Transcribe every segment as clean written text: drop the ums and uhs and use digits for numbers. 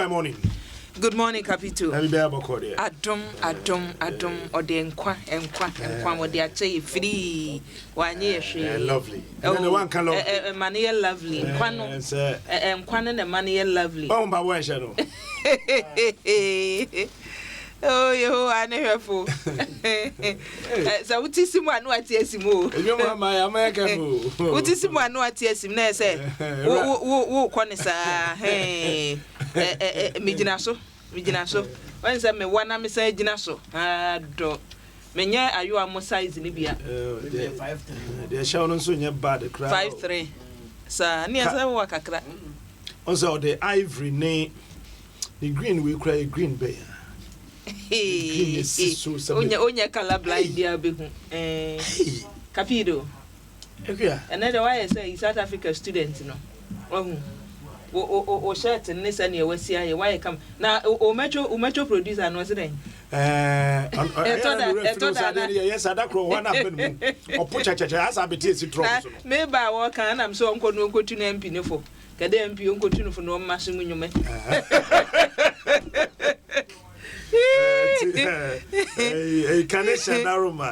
Akua, morning. Good morning, Capito. Na biribiara bɔkɔ deɛ? Adom, adom, adom. Ɔde nkwa, nkwa, nkwa. Wɔde akyɛ yɛ firii. Wanyɛ yɛ hwee. Lovely. Ɛnɛ na wanka lovely. Ɛma no yɛ lovely. Nkwa no. Nkwa no na ɛma no yɛ lovely. Ɔn ba wɔ ɛhyɛ no. Oh, Yehowa ne hwɛfo. Sɛ wote si mu a na wate asi mu o. Ebi mu ama yɛ ama yɛ kɛfo. Wote si mu a na wate asi mu na yɛ sɛ wo wo wo kɔ ne saa. Hɛn. Megyina so. Megyina so. Wɔn sɛ mewa na mesan gyina so. Adɔ. Menyɛ ayowa mo size ni bia. Deɛ ɛhyɛ wo no nso nyɛ bad koraa. 5'3. Saa ne ɛsɛ wɔ kakra. Ɔn sɛ ɔde ivory ne ne green wei kura yɛ green bɛn a. Green esi so sɛ. Onye color blind bi a bɛhu. Kapido. Akua. Ɛnɛ de wayɛ sɛ South Africa student no. Wahu. O shirt ne sɛ nea wasi ayɛ wayɛ kam. Na o metro producer no ɔsi dɛn? Ɛtɔ da ɛtɔ da na yɛ sada koro hɔ na abɛn mu ɔpo kyɛkyɛkyɛ asa abɛti esi trɔ so no. Meba a wɔka anam sɛ ɔnkɔ no ɔnkɔtu no MP ne fo. Kɛdɛ MP ɔnkɔtu no fo na ɔmma so mu nnwuma. Kanisha Daruma.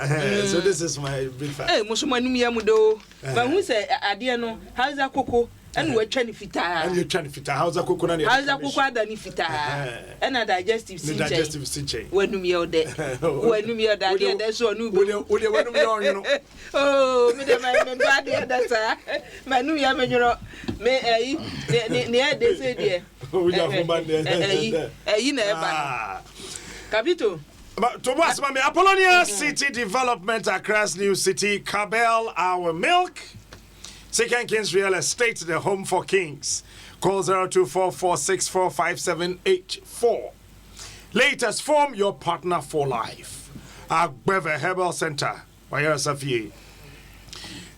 So this is my breakfast. Hey, musu manum ya mu do. Mahu sɛ adeɛ no Hausa koko ɛna watwa ne fitaa. Ɛna atwa ne fitaa Hausa koko na ne. Hausa koko ada ne fitaa. Ɛna digestive si nkyɛn. Digestive si nkyɛn. Wanum yɛ ɔdɛ. Wanum yɛ ɔdɛ adeɛ dɛ so ɔno bi. Wo de wanum yɛ ɔnwono. Oh, me de ma me ba adeɛ dɛ saa. Manum yɛ me nwono. Me ɛyi ne ne ne ɛde sɛ deɛ. Ɛyi ɛyi na ɛba no. Capito. Tobo Asmami, Apollonia City Development, Accra's new city, Cabell, our milk. Second Kings Real Estate, the home for kings. Call 0244645784. Latest form your partner for life. Agbeve Herbal Center, Wayera Safie.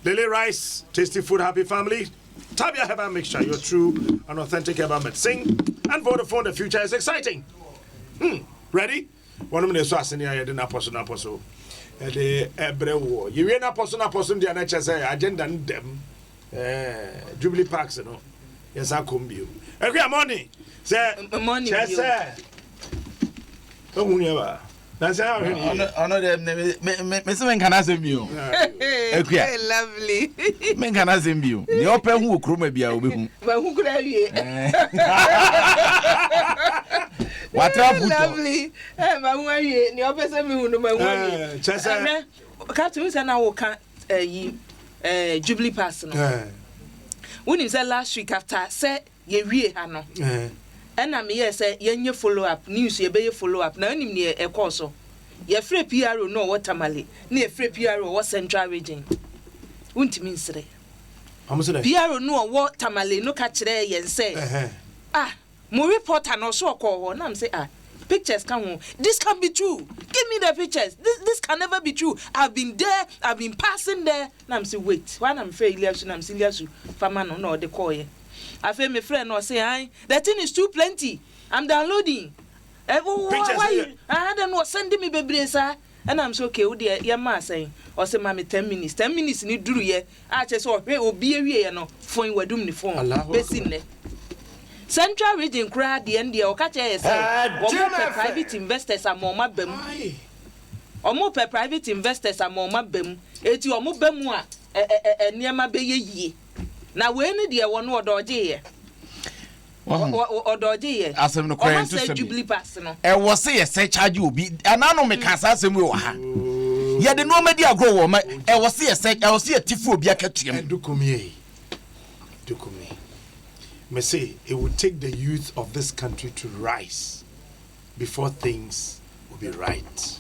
Lily Rice, tasty food, happy family. Tabia Herbal Mixture, your true and authentic herbal medicine. And Vodafone, the future is exciting. Ready? Wɔnom na ɛsɔ asene a yɛde n'apɔ so n'apɔ so ɛde ɛbrɛ woɔ. Yɛwie n'apɔ so n'apɔ so deɛ, na kyerɛ sɛ agenda no dɛm Jubilee Parks no yɛsa kɔm bio. Akua, morning. Sɛ kyerɛ sɛ ɛhu nua ba na sɛ ahwɛ ne yie. Ɔno deɛ, mese menka n'asɛm bio. Akua, lovely. Menka n'asɛm bio. Deɛ ɔpɛ hu wɔ kurom bia wobɛhu. Mahu kura awie. Watra putɔ. Lovely. Mahu awie. Nea ɔpɛ sɛ mehu no, mahu awie. Kyerɛ sɛ ɛhwɛ Captain, sɛ na woka ɛyi Jubilee Pass no, wonim sɛ last week after sɛ yɛwie ha no, ɛna meyɛɛ sɛ yɛnyɛ follow up news, yɛbɛyɛ follow up, na wonim neɛ ɛkɔɔ so? Yɛfrɛ PRO no ɔwɔ Tamale na yɛfrɛ PRO ɔwɔ Central Region. Wontumi nsere. PRO no ɔwɔ Tamale no ka kyerɛɛ yɛn sɛ, "Ah, mo reporter no ɔso ɔkɔɔ hɔ." Nam sɛ, "Ah, pictures ka ho. This can be true. Give me the pictures. This can never be true. I've been there, I've been passing there." Nam sɛ, "Wait." Hɔ a na mefrɛ Iliasu, nam sɛ, "Iliasu, fama no." Na ɔde kɔɔyɛ. Afei mefrɛ no, ɔse, "An the thing is too plenty, I'm downloading." Why you ah then ɔsend me bebree saa. Ɛna m sɛ, "Okay, wo deɛ yɛma asɛn?" Ɔsɛ ma me 10 minutes. 10 minutes ni duruyɛ a kyerɛ sɛ ɔhwɛ obi awieɛ no, phone wadum ne phone. Bɛsi nnɛ, Central Region koraa deɛ n deɛ ɔka kyerɛ yɛ sɛ wɔn pɛ private investors ama wɔn aba mu. Wɔn pɛ private investors ama wɔn aba mu, eti wɔn ba mu a ɛ ɛ ɛ nneɛma bɛyɛ yie. Na wei ne deɛ wɔn ɔdɔɔgye yɛ ɔdɔɔgye yɛ. Asɛm no koraa ɔmo nto asɛ sɛ bi. Jubilee Pass no. Ɛwɔ sɛ yɛsɛ charge obi anaa no. Meka saa asɛm wei wɔ ha, yɛde nneɛma di agorɔ wɔ ɔma. Ɛwɔ sɛ yɛsɛ, ɛwɔ sɛ yɛte fi obi akatua mu. Ɛdukumi, dukumi. Mese it will take the youth of this country to rise before things will be right.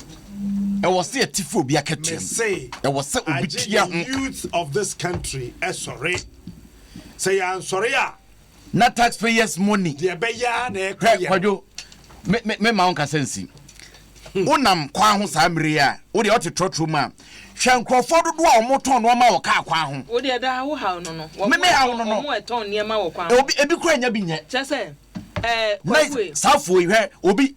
Ɛwɔ sɛ yɛte fi obi akatua mu. Mese ɛwɔ sɛ obi agye tua the ho ka. Youth of this country ɛsɔre. Sɛ yɛansɔre a, na taxpayers money deɛ ɛbɛyɛ a na ɛkɔ hwɛ yɛ. Kwadwo, me ma wo nkasa nsi. Wonam kwan ho saa mmere yi a, wode ɔte trɔtrɔ mu a, hwɛ nkurɔfoɔ dodoɔ a wɔtɔn nneɛma wɔ kaa kwan ho. Wo deɛ daa wo haw no. Me haw no. Wɔn ɛtɔn nneɛma wɔ kwan ho. Obi ebi kura nya bi nyɛ. Kyerɛ sɛ na Kwaku e. Saa afuo yi, hwɛ obi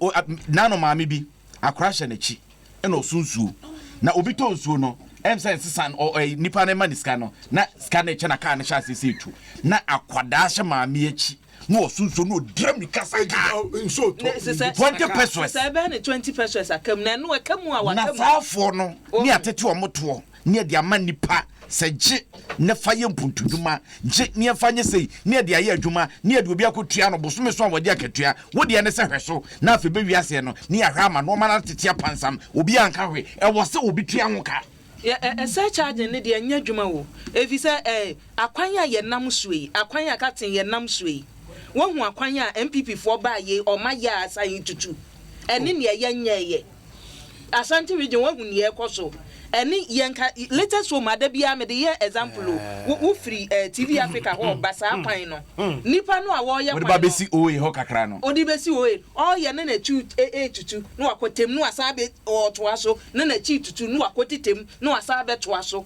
nano maame bi akora hyɛ n'akyi ɛna ɔso nsuo, na obi tɔ nsuo no sɛ nsesa no, ɔ ɛy nipa no ma ne sika no, na sika no ɛkyɛ na kaa no hyɛ ase sɛ etu, na akwadaa hyɛ maame akyi. Na ɔso nsuo na ɔdira mmirika sakaa. Nsuo tɔ. 20 pesewas. Sɛ ɛbɛyɛ ne 20 pesewas aka mu na ɛno ɛka mu a waka mu. Na saa afoɔ no ne atete wɔn toɔ ne ɛde ama nnipa sɛ gye na fa yɛ mpuntudwuma, gye ne ɛfa nyɛ sei ne ɛde ayɛ adwuma ne ɛde obi akɔtua no bosome so a wɔde akatua. Wo deɛ ne sɛ hwɛ so na afei bɛwie aseɛ no ne yɛahwɛ ama nnoɔma no atete apansam, obiara nka hwee. Ɛwɔ sɛ obi tua ho ka. Yɛ ɛ ɛ surcharging no deɛ ɛnyɛ adwuma o, efisɛ ɛ akwan a yɛnam soɔ yi, akwan a captain yɛnam soɔ yi, woahu akwan a NPP foɔ baa yei ɔma yɛ a asan retutu, ɛne neɛ yɛnyɛɛyɛ. Ashanti region woahu neɛ ɛrekɔ so, ɛne yɛn ka latest home a da biara mede yɛ example o, wo wo firi ɛ TV Africa hɔ reba saa kwan no, nipa no a wɔreyɛ Wode kwan ba no, bɛsi OA hɔ kakra no. Ɔde bɛsi OA, ɔreyɛ ne n'akyi retutu na wakɔ tɛm na wasan abɛ ɔretoa so na n'akyi retutu na wakɔ tetɛ mu na wasan abɛtoa so.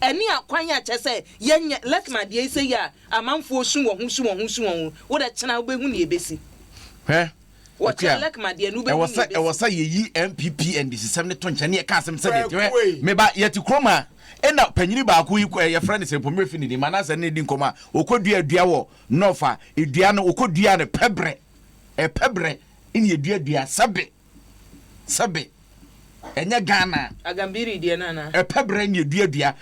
Ɛne akwan a kyerɛ sɛ yɛnyɛ Lekma deɛ yi sɛ yi a amanfoɔ su wɔ ho su wɔ ho su wɔ ho, wo dɛ kyena wobɛhu nea ɛbɛsi. Hwɛ, Wɔkyerɛ Akua, Lekma deɛ no wobɛhu ɛwɔ nea sɛ ɛwɔ ɛbɛsi. sɛ yɛyi NPP ndisisɛm no to nkyɛn na yɛka asɛm sɛdeɛ ɛte. Hwɛ, Kwaku ei. me ba, yɛte kurom ha, ɛna panyini baako yi kɔ, ɛ, yɛfrɛ no sɛ mpo, me werɛ fi ne din, Manasseh ne no di nkɔmmɔ a, ɔkɔdua dua wɔ North a, dua no, ɔkɔduaa no pɛbrɛ, ɛpɛbrɛ ɛna yɛdua dua, sɛbe. Sɛbe ɛnyɛ Ghana. Agambiri deɛ no anaa? Ɛpɛ berɛ ne ɛdua dua.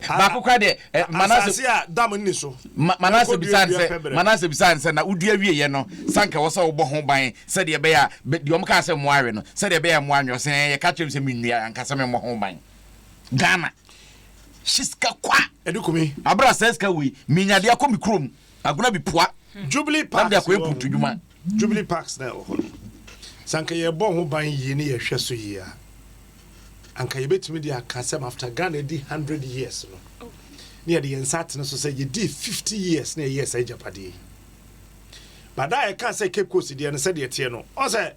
Baako koraa deɛ Manase. Asase a dam nni so. Manase bisaa no sɛ, Manase bisaa no sɛ, na wodua wieeɛ no, sɛ anka ɛwɔ sɛ wobɔ ho ban sɛdeɛ ɛbɛyɛ a, deɛ wɔkaa sɛ mmoa awe no, sɛdeɛ ɛbɛyɛ a mmoa anwe. Ɔse, ɛɛ, yɛka kyerɛɛ me sɛ mennua, anka sɛ memmɔ ho ban. Ghana, hye sika kwa. Adukumi. Aberɛ a saa sika wei, menya de akɔ me kurom, Agona bi pua. Jubilee Na mede Parks akɔyɛ wɔ mpuntudwuma. Jubilee Parks na ɛwɔ hɔ no, sɛ anka yɛbɔ ho ban yie ne yɛhwɛ so yie a, anka yɛbɛtumi de aka asɛm after Ghana adi 100 years no, ne yɛde yɛn nsa atene so sɛ yɛdii 50 years na yɛyɛɛ saa agyapadeɛ yi. But da a yɛka sɛ Cape Coast deɛ no sɛdeɛ ɛteɛ no, ɔn sɛ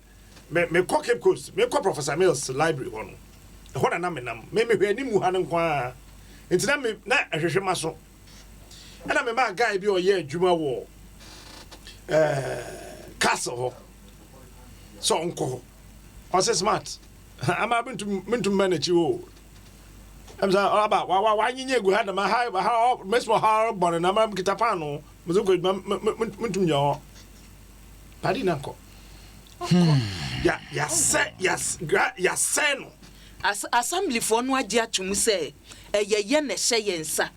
me mekɔ Cape Coast, mekɔ Professor Mills library hɔ no, ɛhɔ na na menam. Me mehwɛ anim ha no nko ara. Nti na me na ɛhwehwɛ m'aso. Ɛna memaa guy bi a ɔyɛ adwuma wɔ ɛɛ castle hɔ sɛ ɔnkɔ hɔ. Ɔsɛ smart ama mentum mentum mma n'akyi hɔ o. Ɛm sɛ ɔba wa wa wanyenya egu ha dɛm ha ha mesmo ha bɔ ne na ma kita paano mesɛ kɔ adwuma mentum nyɛ hɔ. Padi na nkɔ. Ya yasɛ yas yasɛ no. As Assemblyfoɔ no agye ato mu sɛ ɛyɛ yɛn na ɛhyɛ yɛn nsa.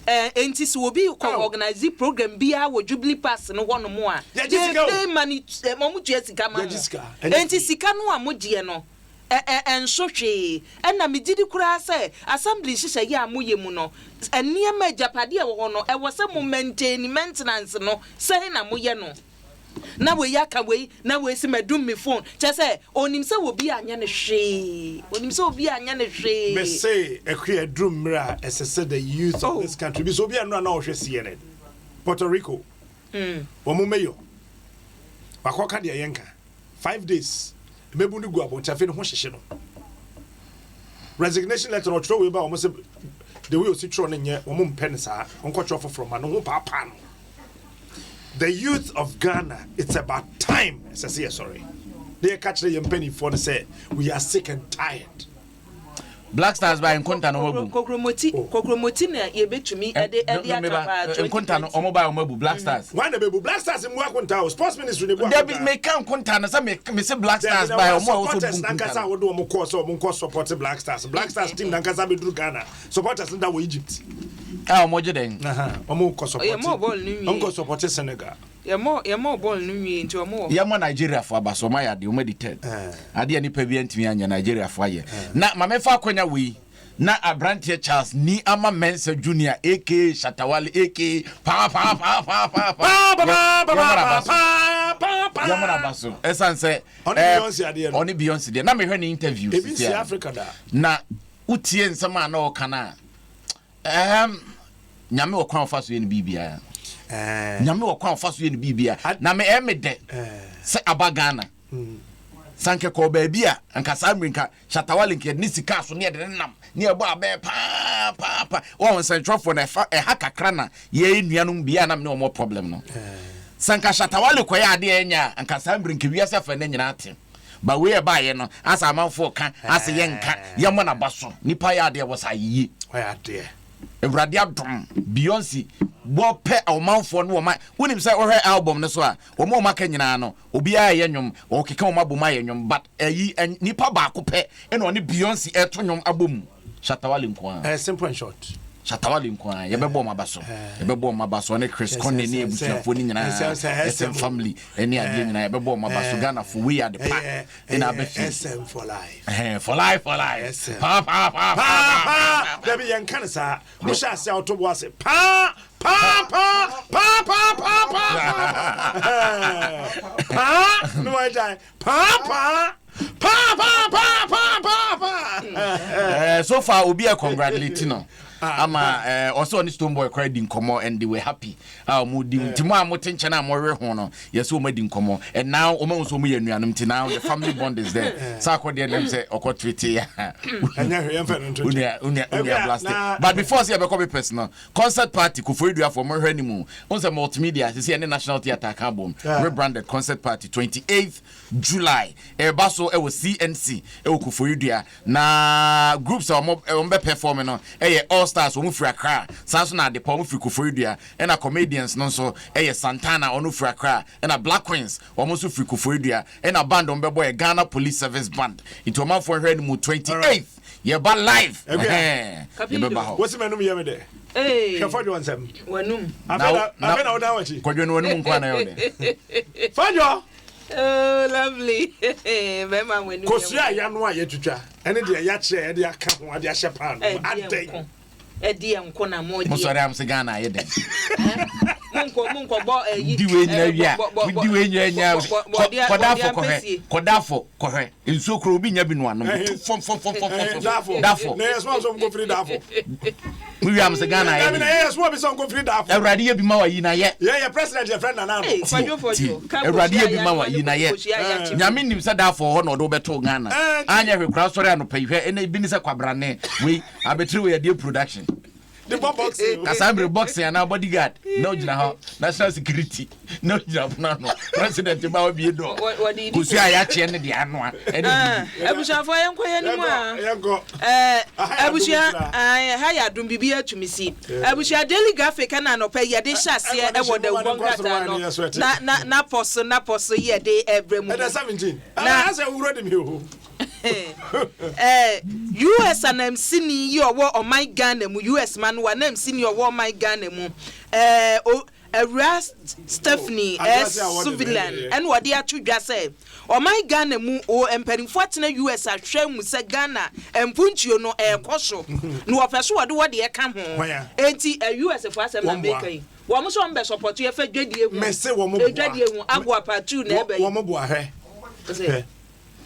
Ɛɛ enti sɛ obi kɔ organise program biara wɔ Jubilee Parks no hɔnom a, Yɛgye they sika o. pay money, ɛ wɔn tua sika ma mo. Yɛgye sika, ɛnyɛ Enti free. sika no a mogyeɛ no, ɛ ɛ ɛnso hwee. Ɛna megye di koraa sɛ Assembly nhyehyɛeɛ a moyɛ mu no, nneɛma, agyapadeɛ a ɛwɔ hɔ no, ɛwɔ sɛ mo maintain, maintenance no, sɛn na moyɛ no? Na wei aka wei, na wei se madum me phone. Kyerɛ sɛ, ɔnim sɛ obi anyɛ no hwee. Ɔnim sɛ obi anyɛ no hwee. Me se Akua aduru mmerɛ a ɛsɛ sɛ the youth of Oh. this country bi sɛ obi a nnora na ɔhwɛ CNN Puerto Rico wɔn mayor wakɔka deɛ yɛnka 5 days mmebu no gu abɔnten, afei ne ho hyehye no. Resignation letter ɔtwerɛ wei ba, wɔn sɛ the way osi twerɛ no nyɛ, wɔn mpɛ no saa, wɔnkɔtwerɛ foforɔ ma no ho paapaa no. The youth of Ghana, it's about time ɛsɛ sɛ yɛsɔre na yɛka kyerɛ yɛn mpanimfoɔ no sɛ we are sick and tired. Black Stars ba nkonta no ɔmo abu. Kokromoti Oh. Kokromoti na yɛbɛtumi ɛde aka paa Nkonta no 2020. ɔmo ba ɔmo abu Black Stars. Wọn na bɛbu Black Stars mmu akonta o, Sports Ministry ne bu Dabi, akonta. meka nkonta no sɛ me se Black Stars Dabi, ba na ɔmo a wɔsɔ bu supporters nkonta nankasa a no. wɔde wɔn kɔɔ sɛ wɔn nkɔ support Black Stars, Black Stars team nankasa bɛduru Ghana, supporters no da wɔ Egypt. A ɔmo gye dɛn? Aha, wɔn kɔ support Ɔyɛ mɔɔ bɔɔl no wɔn nwie. kɔ support Senegal. Yɛmɔɔ bɔɔl no nwie nti ɔmo wɔ hɔ. Yɛmmɔ Nigeria fo aba so, ɔmo ayɛ adeɛ, ɔmo adi third. Adeɛ a nipa bi antumi anyɛ, Nigeria fo ayɛ. Na ma mefa akɔnya wei na aberanteɛ Charles Ni Ama Mensah Junior aka Shatta Wale aka paa paa paa paa paa paa. Yɛmmɔ n'aba so. Yɛmmɔ n'aba so. Ɛsan sɛ Ɔne Beyonce adeɛ no. Ɔne Beyonce deɛ. Na mehwɛ ne interview Ebi sisi nsi a. Africa da. Na wotie nsɛm a na ɔka no a, Nyame wɔ kwan a ɔfa so yɛ no biribiara. Nyame wɔ kwan a ɔfa so yɛ no biribiara. Na me ɛyɛ me dɛ sɛ aba Ghana. Sɛ anka kɔɔ baabi a, anka saa mmiri nka Shatta Wale nka yɛde ne sika so ne yɛde ne nam ne yɛbɔ abɛɛ paa paa paa. Wɔn nsɛntwerɛfoɔ no ɛfa ɛha kakra na yɛn nuanom bi a na me ne wɔn wɔ problem no. Sɛ anka Shatta Wale kɔyɛ adeɛ ɛnyɛ a, anka saa mmiri nka wiase afa ne nyinaa te. Ba wei ɛbaayɛ no asɛ amanfoɔ ka asɛ yɛnka yɛmmɔ n'aba so. Nipa yɛ adeɛ wɔ saa yie. Ɔyɛ adeɛ. Awurade adom Beyonce wɔpɛ ɔmanfoɔ no wɔma wonim sɛ wohwɛ album no so a wɔn a wɔaka nyinaa no obiara yɛ nnwom wɔkeka wɔn abom ayɛ nnwom but ɛyi nipa baako pɛ ɛna ɔne Beyonce ɛto nnwom abom Shatta Wale nko ara. Ɛyɛ simple and short. Shatta Wale nko ara yɛbɛbɔ wɔn aba so yɛbɛbɔ wɔn aba so ɔne Chris Conne ne abusuafoɔ no nyinaa SM family ɛne adeɛ nyinaa yɛbɛbɔ wɔn aba so Ghana fo wei ade pa ɛna abɛ fie. SM for life. For life for life. Paa paa paa paa paa. Dabi yɛn ka ne saa. Mo hyɛ ase a ɔto bo ase paa paa paa paa paa paa paa paa ne wɔn agya paa paa paa paa paa paa paa paa. So far obi a congratulate no ama ɔsɛ ɔne Stonebwoy koraa di nkɔmmɔ and they were happy a wɔn di nti mo a mo te nkyɛn a mo we ho no yɛsɛ wɔn adi nkɔmmɔ and now wɔn ahu sɛ wɔn yɛ anuanom nti now the family bond is there sɛ akɔ deɛ nam sɛ ɔkɔ tweete ya onua onua onua blast but before sɛ yɛbɛkɔ papers no concert party Koforidua mo hwɛ anim wɔn sɛ multimedia sisi ɛne National Theatre ka bom rebranded concert party 28th July ɛba so ɛwɔ CNC ɛwɔ Koforidua na groups a wɔn wɔn bɛ perform no ɛyɛ All Stars wɔn firi Accra saa nso na Adepa wɔn firi Koforidua ɛna comedians no nso ɛyɛ Santana ɔno firi Accra ɛna Black Queens wɔn nso firi Koforidua ɛna band wɔn bɛbɔ yɛ Ghana Police Service Band nti ɔmanfoɔ hwɛ no mu 28th yɛba live ɛhɛn yɛbɛba hɔ. Wosi m'anum yɛ me dɛ. Hwɛ Fɔdwo nsɛm. W'anum. Afei na wodan w'akyi. Kwadwo no w'anum nko ana yɛ ɔdɛ. Fɔdwo. Oh, lovely. Bɛrima w'anum. Kosua a yɛano a yɛtwitwa ɛne deɛ yɛakyerɛ yɛde aka ho ade ahyɛ paano mu adɛn. Ɛdeɛ nko na mo deɛ. Mo sɔre am sɛ Ghana ayɛ dɛn. Monkɔ monkɔ bɔ ɛyi. Di wei nyina wie a di wei nyina nya kɔdafo kɔhwɛ kɔdafo kɔhwɛ nsuo koro obi nya bi no anom tu fɔm fɔm fɔm fɔm fɔm dafo dafo. Na yɛ soma sɛ ɔnkɔ firi dafo. Mo wie am sɛ Ghana ayɛ dɛn. Na yɛ soma bi sɛ ɔnkɔ firi dafo. Awurade yɛ bi ma wa yi na yɛ. Yɛ yɛ president yɛ frɛ Nana Addo. Ti ti Awurade yɛ bi ma wa yi na yɛ. Nyame nim sɛ dafo hɔ na ɔde wobɛto Ghana. Anyɛ hwɛ kora sɔre anɔpa yi hwɛ ɛna ebi ne sɛ kwabrane wei abɛtiri wei adeɛ production. De bɔ boxing. Kasa bere boxing anaa bodyguard na ogyina hɔ national security na ogyina pono ano president ba obie dɔ kosua a yɛakyeɛ ne deɛ anoa ɛne ah, abusuafoɔ yɛnkɔ yɛn anim a eh, abusua ha yɛ adom biribi atumi si abusua Daily Graphic ɛna anɔpɛ yɛde hyɛ aseɛ ɛwɔ dawubɔ nkrataa no na na na pɔ so na pɔ so yɛde ɛbrɛ mu ɛdɛ 17 na asɛ wuro de mi o Eh, US anamsini yi ɔwɔ ɔman Ghana mu, US man no anamsini ɔwɔ ɔman Ghana mu, eh, o, Awura Stephanie Oh, S. address a wɔde Suvillian bɛyɛ. ɛna ɔde ato dwa sɛ ɔman Ghana mu o, mpanimfoɔ atena US ahwɛ mu sɛ Ghana mpuntuo no ɛrekɔ so na wɔpɛ so wɔde wɔde ɛka ho. Hwan a? Enti eh, US foɔ asɛm na Wɔn boa. meka yi. Wɔn nso wɔn bɛ support yɛ fɛ dwadie ho. Mese wɔn boa. Dwadie ho, Agoa part 2 na ɛbɛ yi. Wɔn boa hwɛ. Ɔsɛ. Hwɛ.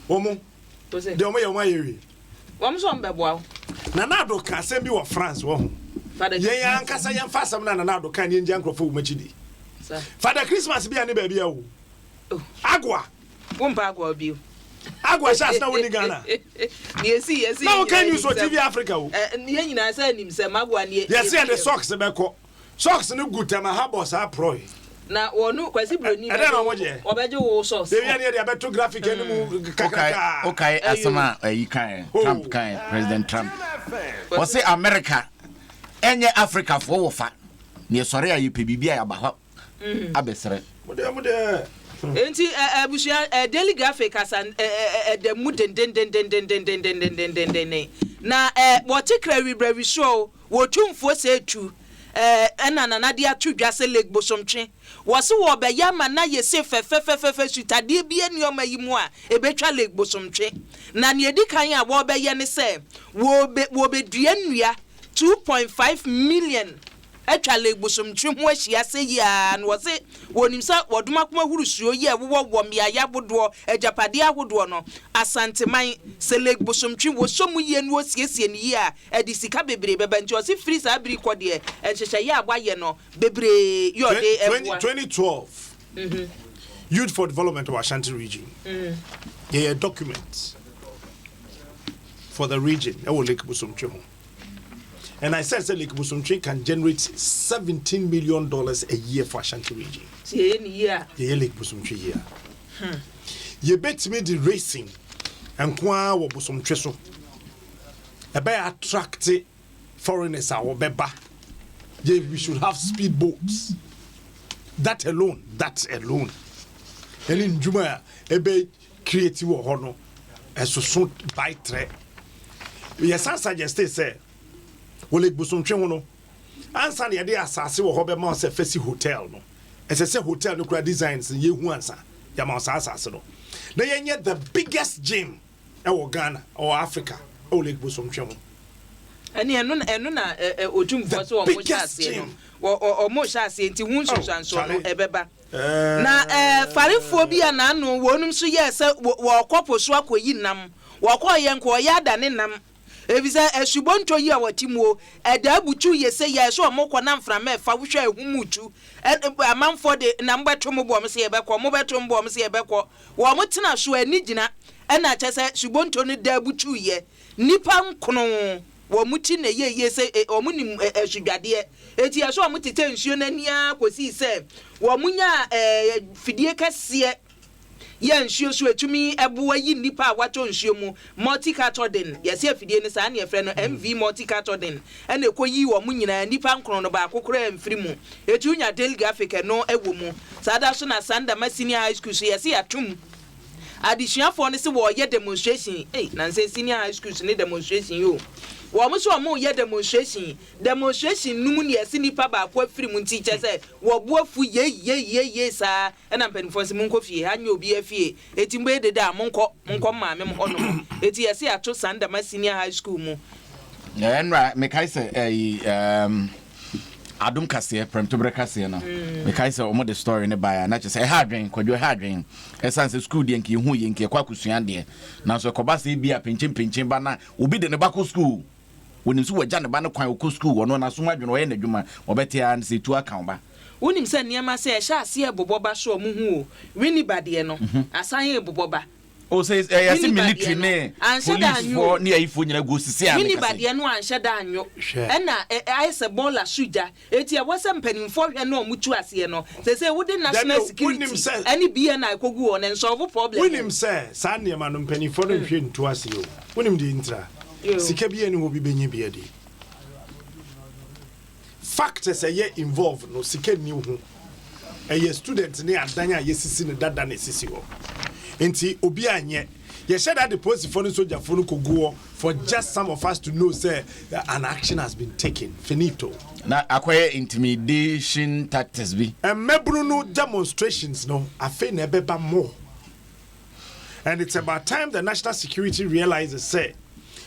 Wɔn deɛ wɔn yɛ wɔn ayɛ wie. Wɔn nso wɔn bɛboa wo. Nana Addo ka asɛm bi wɔ France wɔ ho. Yɛn ankasa yɛn fa asɛm na Nana Addo ka ne yɛn gya nkurɔfoɔ wɔn akyi di. Father Christmas bi a ne baabi awu. Oh. Agua. Wo mpa agua bio. Agua hyɛ ase na wo ni Ghana. Yɛsi yɛsi. Na wo ka news wɔ TV Africa o. Yɛn nyinaa sɛ anim sɛ magua ne. Yɛsi yɛde socks bɛkɔ. Socks no gu tɛm aha bɔ saa prɔe. Na wɔn Kwasi Broni Ɛdɛn na wɔn gyeɛ? Wɔbɛgye wo socks. Yɛwia ne yɛde abɛto graphic anim kakraka. Wokae asɛm a ayi kae, Trump kae, President Trump. Ɔse America ɛnyɛ Africafoɔ wɔ fa. Na yɛsɔre a yɛpɛ biribi a yɛaba hɔ abɛsrɛ. Mo deɛ mo deɛ. Enti abusua Daily Graphic kasa ɛda mu dendendendendendendendendendenden. Na wɔte krawibrawisoɔ o, Wɔ tumfoɔ sɛ tu eh ɛna Nana de ato dwa sɛ Lake Bosomtwe wɔse wɔɔbɛyɛ ama no ayɛ se fɛfɛfɛfɛfɛ sutadeɛ bia nni ɔma yi mu a ɛbɛtwa Lake Bosomtwe. Na nea ɛdi kan a wɔɔbɛyɛ ne sɛ wɔɔbɛ wɔɔbɛdua nnua 2.5 million atwa Lake Bosomtwe ho ahyia sɛ yi ara na wɔse wɔnim sɛ wɔdom akoma hurusuo yi a ɛwowɔ wɔ mmeaeɛ ahodoɔ agyapadeɛ ahodoɔ no Asanteman sɛ Lake Bosomtwe wɔsɔ mu yie na wɔsiesie no yie a Ɛde sika bebree bɛba nti ɔse firi saa bere yi kɔ deɛ nhyehyɛeɛ a wayɛ no bebree yɛ ɔde ɛboa. 2012 Youth for Development wɔ Ashanti Region yɛyɛ document for the region ɛwɔ Lake Bosomtwe ho and I said sɛ Lake Bosomtwe can generate $17 million a year for Ashanti Region. Sɛ yɛyɛ ne yie a. Yɛyɛ Lake Bosomtwe yie a yɛbɛtumi de racing nko ara wɔ Bosomtwe so ɛbɛyɛ attract. Foreigners a wɔbɛba, yɛ we should have speed boats. That alone, that alone, ɛne ndwuma a ɛbɛ create wɔ hɔ no ɛsoso by trɛ. Yɛsan suggest sɛ wɔ Lake Bosomtwe ho no, ansa na yɛde asase wɔ hɔ bɛma wo sɛ fɛsi hotel no, ɛsɛ sɛ hotel no kura designs no yɛhu ansa yɛama wo saa asase no, na yɛnyɛ the biggest gym ɛwɔ Ghana or Africa ɛwɔ Lake Bosomtwe ho. Ɛne ɛno na otumfoɔ sɛ wɔn hyɛ aseɛ no, wɔn hyɛ aseɛ nti ho nsunsuansoɔ no ɛbɛba. Na farefoɔ bi a n'ano wɔn nso yɛɛ sɛ wɔrekɔ po so akɔyi nam, wɔkɔɔyɛ nka ɔyɛ adane nam, efisɛ asubɔntɔ yi a wɔte mu o, ɛda abutu yɛ sɛ yɛ sɛ wɔn kɔ na mframa ɛfa wohwɛ ehum tu, amanfoɔ de na mobɛto mo boɔ mo sɛ yɛbɛkɔ, mobɛto mo boɔ mo sɛ yɛbɛkɔ. Wɔn tena so ani gyina, ɛna kyɛ sɛ subɔntɔ no da abutu yɛ nipa nkono wɔn ti na ɛyɛ yie sɛ wɔn nim asudwadeɛ, eti ɛsɛ wɔn tetɛ nsuo n'ani ara kɔsii sɛ wɔn nya fidie kɛseɛ yɛ nsuo so etumi ɛboa yi nipa a watɔ nsuo mu. Multi cathodin yɛsɛ afidie no saa ne yɛfrɛ no MV Multi Cathodin, ɛna ɛkɔ yi wɔn nyinaa, nipa nkron no baako koraa mfiri mu. Etu nya Daily Graphic, ɛno ɛwɔ mu saa da so. Na Sandama Senior High School so yɛsɛ yɛatom adesuafoɔ no sɛ wɔreyɛ demonstration. Ei, nansɛ senior high schools ne demonstration yi o. Wɔn nso wɔn reyɛ demonstration. Demonstration no mu ne yɛsɛ nipa baako afiri mu, nti kyɛ sɛ wɔbo afu yei yei yei yei saa. Ɛna mpanimfoɔ sɛ monkɔ fie ha, nyɛ obi afie, eti mbɛyɛ dede a, monkɔ, monkɔ maame mo hɔnom. Eti yɛsɛ yɛato Sandama Senior High School mu. Ɛnra mekae sɛ ɛyi Adom kaseɛ, prɛmtoberɛ kaseɛ no, mekae sɛ ɔmo de story ne baeɛ a, na kyerɛ sɛ ɛha adwen, Kwadwo, ɛha adwen, ɛsiane sɛ school deɛ nka yɛhu yɛ nka yɛkɔ akɔsua adeɛ, nanso ɛkɔba sɛ ebi a penkyen ba na obi de ne ba kɔ school, wɔnim sɛ wɔagya ne ba no kwan ɔkɔ school, ɔno n'asom adwene, ɔyɛ n'adwuma, ɔbɛte ara no sɛ ɛtu aka wo ba. Wonim sɛ nneɛma sɛ ɛhyɛ aseɛ bobɔ ba so, ɔmo hu o, Winneba deɛ no asan bobɔ ba. O sɛ ɛyɛ sɛ military ne policefoɔ ne ayifoɔ nyina gu sisi a. Winneba deɛ no anhyɛ da anwo, ɛna ayɛ sɛ bɔɔla so gya, eti ɛwɔ sɛ mpanimfoɔ hwɛ na ɔmo tu aseɛ no sɛ wode national security ɛne BNI kɔgu hɔ no nsolve problem. Wonim sɛ saa nneɛma no mpanimfoɔ no nhwɛ ntu ase o. Wonim deɛ ntira sika bi ɛne hɔ bi bɛnya bi adi, factors ɛyɛ involve no, sika nni ho, ɛyɛ student ne adan a yɛsisi no dada na ɛsisi hɔ, nti obi anyɛ yɛhyɛ da de polisifoɔ no, sogyafoɔ no kɔgu hɔ for just some of us to know say an action has been taken, finito. Na akɔyɛ intimidation tactics bi. Mmɛbunu no demonstrations no afei na ɛbɛba more, and it's about time the national security realizes say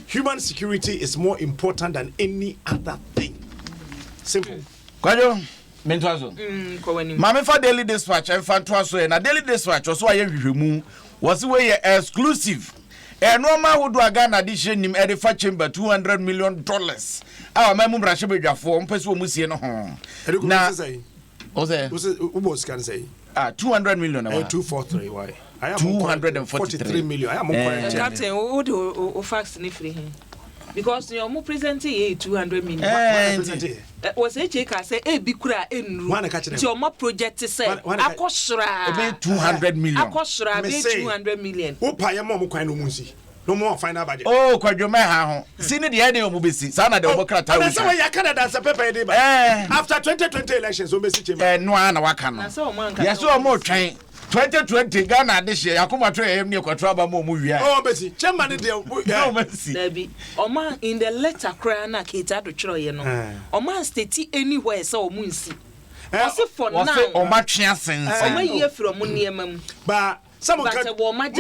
human security is more important than any other thing. Simple. Kwadwo, mentoa so. Maame, fa Daily Dispatch ɛmfa ntoa so ɛ. Na Daily Dispatch ɔso ayɛ nhwehwɛmu, wɔse wei yɛ exclusive. Ɛnoɔma ahodoɔ a Ghana de hyɛ nim ɛde fa chamber $200 million a ɔman mu mmarahyɛbadwafoɔ mpɛ sɛ wɔn sie no ho. Na ɔsɛ wobɔ sika no sɛ ah, 200 million. Ɛwɔ 243, why? 243 million. Captain, wo de o fax ne firi he? Because nea ɔmo present yɛ 200 million. Wɔ sɛ ekyir ka sɛ ebi kura enuru, nti ɔmo project sɛ akɔ soro a ebe 200 million. Akɔ soro a bɛyɛ 200 million. Wo pa yɛ mɔ ɔmo kwan na ɔmo nsi na ɔmo wɔ final budget. Oo, Kwadwo, mɛha ho si ne deɛ ɛde ɔmo bɛsi saa na deɛ ɔmo krataa. Wo sɛ wɔyɛ aka dada sɛ pɛpɛ de ba after 2020 elections ɔmo bɛsi chamber. Ɛno ara na waka no, yɛsɛ ɔmo twɛn 2020 Ghana adehyeɛ yakoma to yɛyɛm ne ɛkɔtɔ aba ma ɔmo wia. Ɔmo bɛsi chamber ne deɛ. Ɔmo bɛsi. Dabi, ɔmo in the letter koraa na Kate Ado twerɛ yɛ no, ɔmo an state anywhere sɛ ɔmo nsi. Ɔsi for now. Wɔsi ɔmo atwe asensɛn. Ɔmo ayi afiri ɔmo nneɛma mu. Ba sɛ mo ka,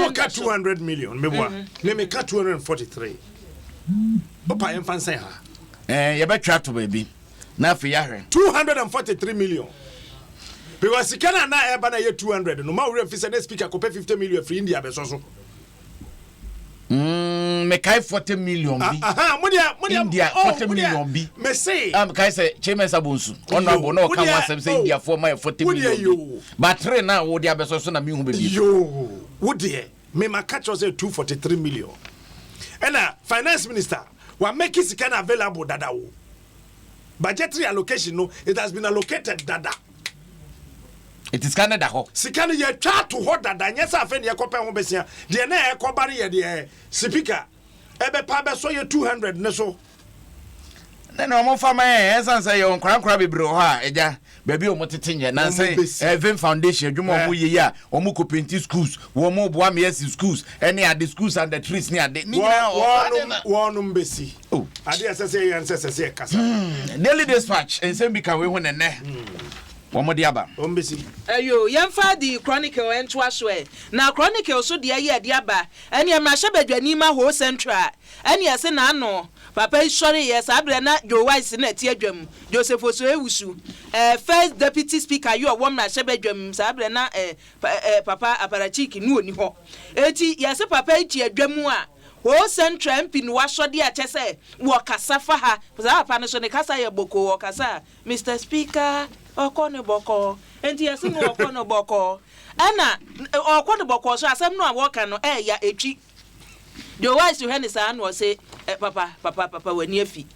mo ka 200 million meboa ne me ka 243 o pa yɛn fa nsɛn ha. Yɛbɛtwa ato baabi na afei yɛahwɛ. 243 million, because sika na na ɛba na ɛyɛ 200 no ma wura fi sɛ ne speaker kɔpɛ 50 million firi India bɛsɔ so. Mekae 40 million bi. Mo deɛ, mo deɛ. India 40 million bi. Mese. Ah, mekae sɛ Chairman Sabonsu ɔno abo na ɔka ho asɛm sɛ Indiafoɔ ma yɛ 40 million bi, batere na wode abɛsɔ so na mehu baabi. Yoo, wo deɛ, mema ka kyerɛ sɛ 243 million, ɛna finance minister wa make sika na available dada wo budgetary allocation no, it has been allocated dada. Ɛti sika no da hɔ. Sika no yɛtwa ato hɔ dada, nyɛ sɛ afei ne yɛkɔpɛ ho bɛsia. Deɛ na ɛkɔba no yɛ deɛ speaker ɛbɛpa bɛsɔ yɛ 200 ne so. Ne na wɔn fa ma yɛn ɛsan sɛ yɛwɔ nkora nkora bebree wɔ hɔ a agya baabi a wɔn tete nyɛ nansa Vim Foundation adwuma wɔn yɛ yi a wɔn kɔ painti schools wɔn boa me asi schools ɛne ade schools under trees ne ade ne nyinaa wɔ ade na. Wɔnom bɛsi oh. ade ɛsɛ sɛ yɛn sɛ sɛ sɛ yɛkasa. Daily Dispatch nsɛm bi ka wei ho nɛnɛ wɔn de aba. Wɔn bɛsi. Ɛyo yɛmfa The Chronicle ntoa so ɛ. Na Chronicle so deɛ yɛ ɛde aba ɛneɛ mmarahyɛbadwani ma Ho Central ɛne ɛse n'ano Papa yi sɔreeɛ saa berɛ na Joe Wise na ɛte adwam, Joseph Osei-Owusu, eh, First Deputy Speaker yi ɔwɔ mmarahyɛbadwam saa berɛ na eh, eh, Papa Aparachik no ɔni hɔ. Enti yɛse papa yi te adwa mu a, Ho Central MP no wasɔ deɛ a kyɛ sɛ wɔkasa fa ha, saa papa no so ne kasa yɛ bɔkoo, ɔkasa a, Mister Speaker, ɔkɔ no bɔkɔɔ. Enti yɛse no ɔkɔ no bɔkɔɔ. Ɛna ɔkɔ no bɔkɔɔ so asɛm no a wɔka no ɛɛya, ɛtwi. Deɛ ɔwɔ hwɛ ne saa na ɔse eh, papa, papa, papa w'ani afi.